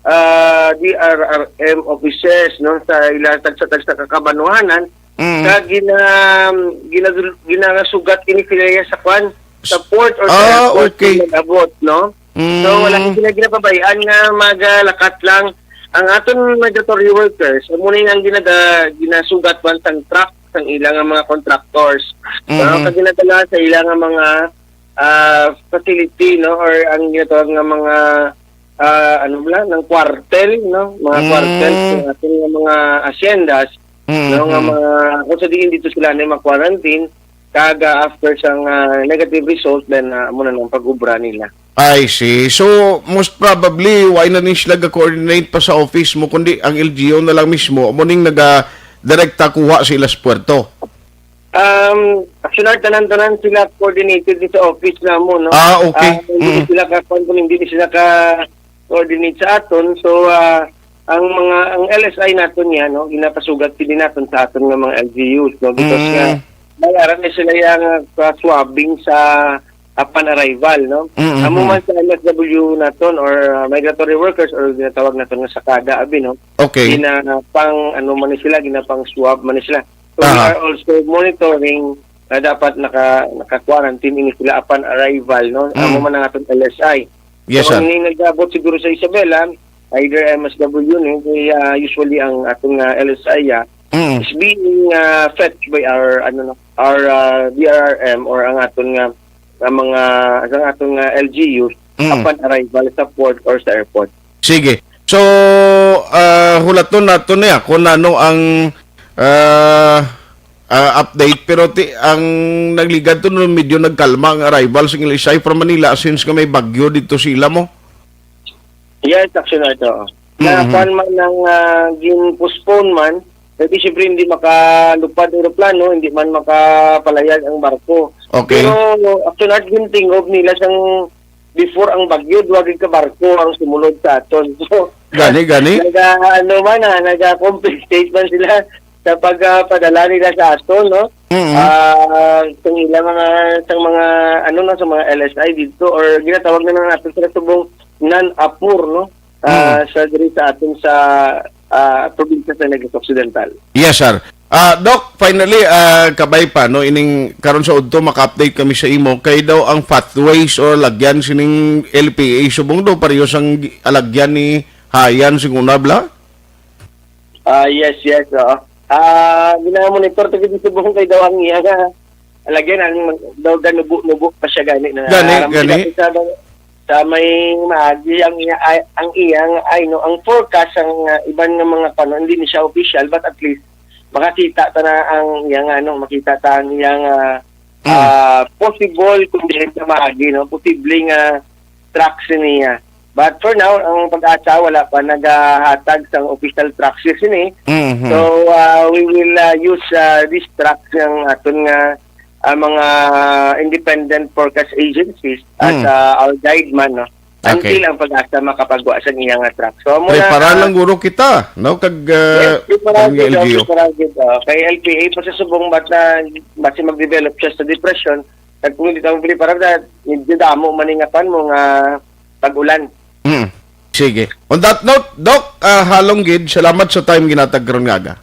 ah, D R R M offices, no, sa ila tagsa-tagsa ka kabanuhanan, Mm. ka gina-, gina-, ginasugat ini sila sa kwan, sa port or sa Ah, airport okay. Nag-abot, no? So, wala Mm. sila ginapabayaan nga magalakat lang. Ang aton migratory workers, amo ni ang ginaga-, ginasugat man sang truck, sang ila nga mga contractors. So, Mm. kag ginadala sa ila nga mga, ah, facility, no? Or ang ginatawag nga mga, ah, ano ba, ng quartel, no? Mga Mm. quartel sa ating mga asyenda, Mm, no? Nga mm. mga, kung sa diin dito sila na ma-quarantine, kag, ah, after sang, ah, negative result, then, ah, amo na ang pag-ubra nila. I see. So, most probably, why na ni sila ga-coordinate pa sa office mo, kundi ang L G U na lang mismo, amo ning naga-, direkta kuha sa ila sa puerto? Um, actually, tanan-tanan sila coordinated din sa office namo, no? Ah, okay. Ah, hindi Mm. sila ka-, kung hindi sila ka-coordinate sa aton. So, ah, ang mga, ang L S I naton niya, no, ginapasugat din naton sa aton nga mga L G Us, no? Because Mm. nga, may ara na sila yang, ah, swabbing sa upon arrival, no? Mm, Amo mm. man sa M S W naton or, ah, migratory workers or ginatawag naton nga sakada, abi, no? Okay. Gina-, pang, ano man ni sila, ginapang swab man ni sila. So, we Aha. are also monitoring na dapat naka, naka-quarantine ini sila upon arrival, no? Mm. Amo man ang aton L S I. Yes, So, sir. ang nag-abot siguro sa Isabela, either M S W ni, kaya usually ang aton nga L S I, ah, Mm. is being, ah, fetched by our, ano, no, our, ah, D R R M or ang aton nga, nga mga, ang aton nga L G Us Mm. upon arrival sa port or sa airport. Sige. So, ah, hulaton nato niya kung ano ang, ah, ah, update. Pero ti-, ang nagligad to, no, medyo nagkalma ang arrival sa L S I from Manila since nga may bagyo dito sila mo. Yes, actually, ito. Mm-hmm. Na kuwan man ang, ah, gin-postpone man, kasi siyempre hindi makalupad ang eroplano, hindi man makapalayag ang barko. Okay. Pero, actually, gintingob nila sang before ang bagyo, duha gid ka barko ang sumulod sa aton. So, Gani, gani? naga, ano man, ah, naga-compensate man sila sa pagpadala nila sa aton, no? Mm. Ah, sa ilang mga, sa mga, ano na, sa mga L S I dito, or ginatawag na lang natin sila subong non-APUR, no? Ah, Mm. sa diri sa aton sa, ah, probinsya sa Negros Occidental. Yes, sir. Ah, Doc, finally, ah, kabay pa, no, ining karon sa udto maka-update kami sa imo kay daw ang pathways or lagyan sining L P A subong daw pareho sang gi-, alagyan ni Hayan sing una bala? Ah, yes, yes, oo. Ah, gina-monitor to gid subong kay daw ang iya nga lagyan ang daw ganubo-nubo pa siya gani na Gani, aram gani. sila sa, sa may maagi ang iya ay, ang iya nga ay no ang forecast ang, ah, iban nga mga kuwan, hindi ni siya official but at least makakita ta na ang iya nga ano, makita ta ang iya nga, Mm. ah, possible kung dili sa maagi, no, posible nga tracks niya. But for now, ang PAGASA wala pa nagahatag sang official tracks sini. Mhm. So, ah, we will, ah, use, ah, this tracks ng aton nga, ah, mga independent forecast agencies as, Mm. ah, our guide man, no? Okay. Until ang PAGASA makapagwa sa iya nga track. So, amo na, Preparar ah, lang guro kita, no? Kag, ah, yes, preparar ang gid, oh, L G U. preparar gid, oh. Kay L P A pa sa subong bata, basi mag-develop siya sa depression. Kag kung hindi ka magpreparar, na medyo damo man nga kwan mo nga pag-ulan. Mm. Sige. On that note, Doc, ah, halong gid, salamat sa time ginatag karon nga aga.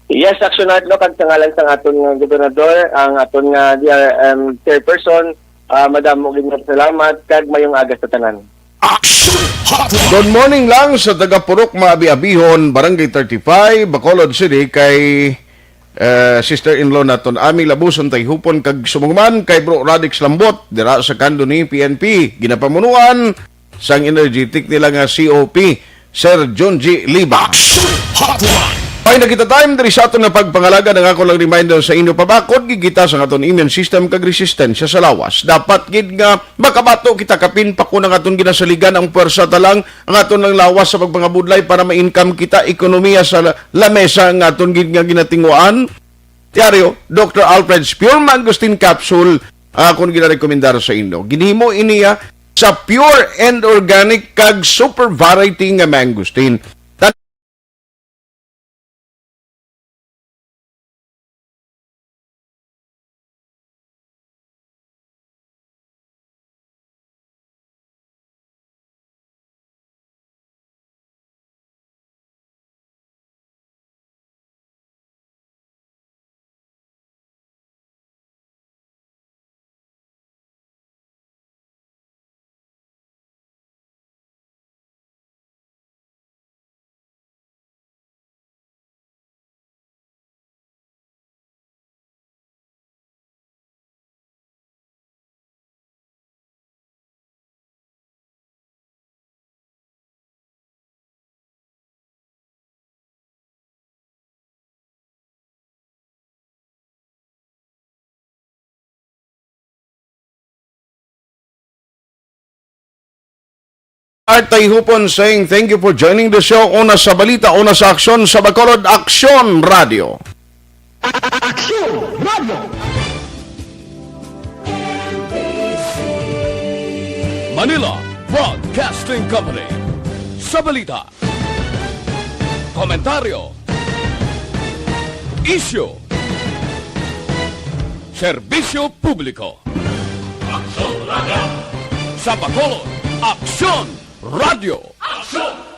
Yes, Action Art, no, kag sa ngalan sang aton nga gobernador, ang aton nga D R M chairperson, ah, madamo gid nga salamat, kag mayong aga sa tanan. Action Hotline. Good morning lang sa taga Purok Maabi-abihon, Barangay thirty-five, Bacolod City, kay, eh, sister-in-law naton, Ami Labuson Tayhupon, kag sumugman kay Bro Radix Lambot, dira sa kando ni P N P. Ginapamunuan sang energetic nila nga C O P, Sir John G. Liba. Action Hotline. Ay, nakita time diri sa aton nga pagpangalaga, ang ako lang reminder sa inyo, pabakod gid kita sa aton immune system kag resistensya sa lawas. Dapat gid nga makabato kita kapin pa kun ang aton ginasaligan ang puwersa ta lang ang aton lang lawas sa pagpangabudlay para ma-income kita, ekonomiya sa la-, lamesa nga aton gid nga ginatinguan. Diaryo, Doctor Alfred's Pure Mangosteen Capsule, ah, akon ginarekomendar sa inyo. Ginhimo ini, ah, sa pure and organic kag super variety nga mangosteen. Art Tayhupon saying, "Thank you for joining the show." Una sa balita, una sa aksyon, sa Bacolod, Aksyon Radio. Aksyon Radio. Manila Broadcasting Company. Sa balita, komentaryo, isyu, serbisyo publiko. Aksyon Radio. Sa Bacolod, Aksyon Radio. Aksyon!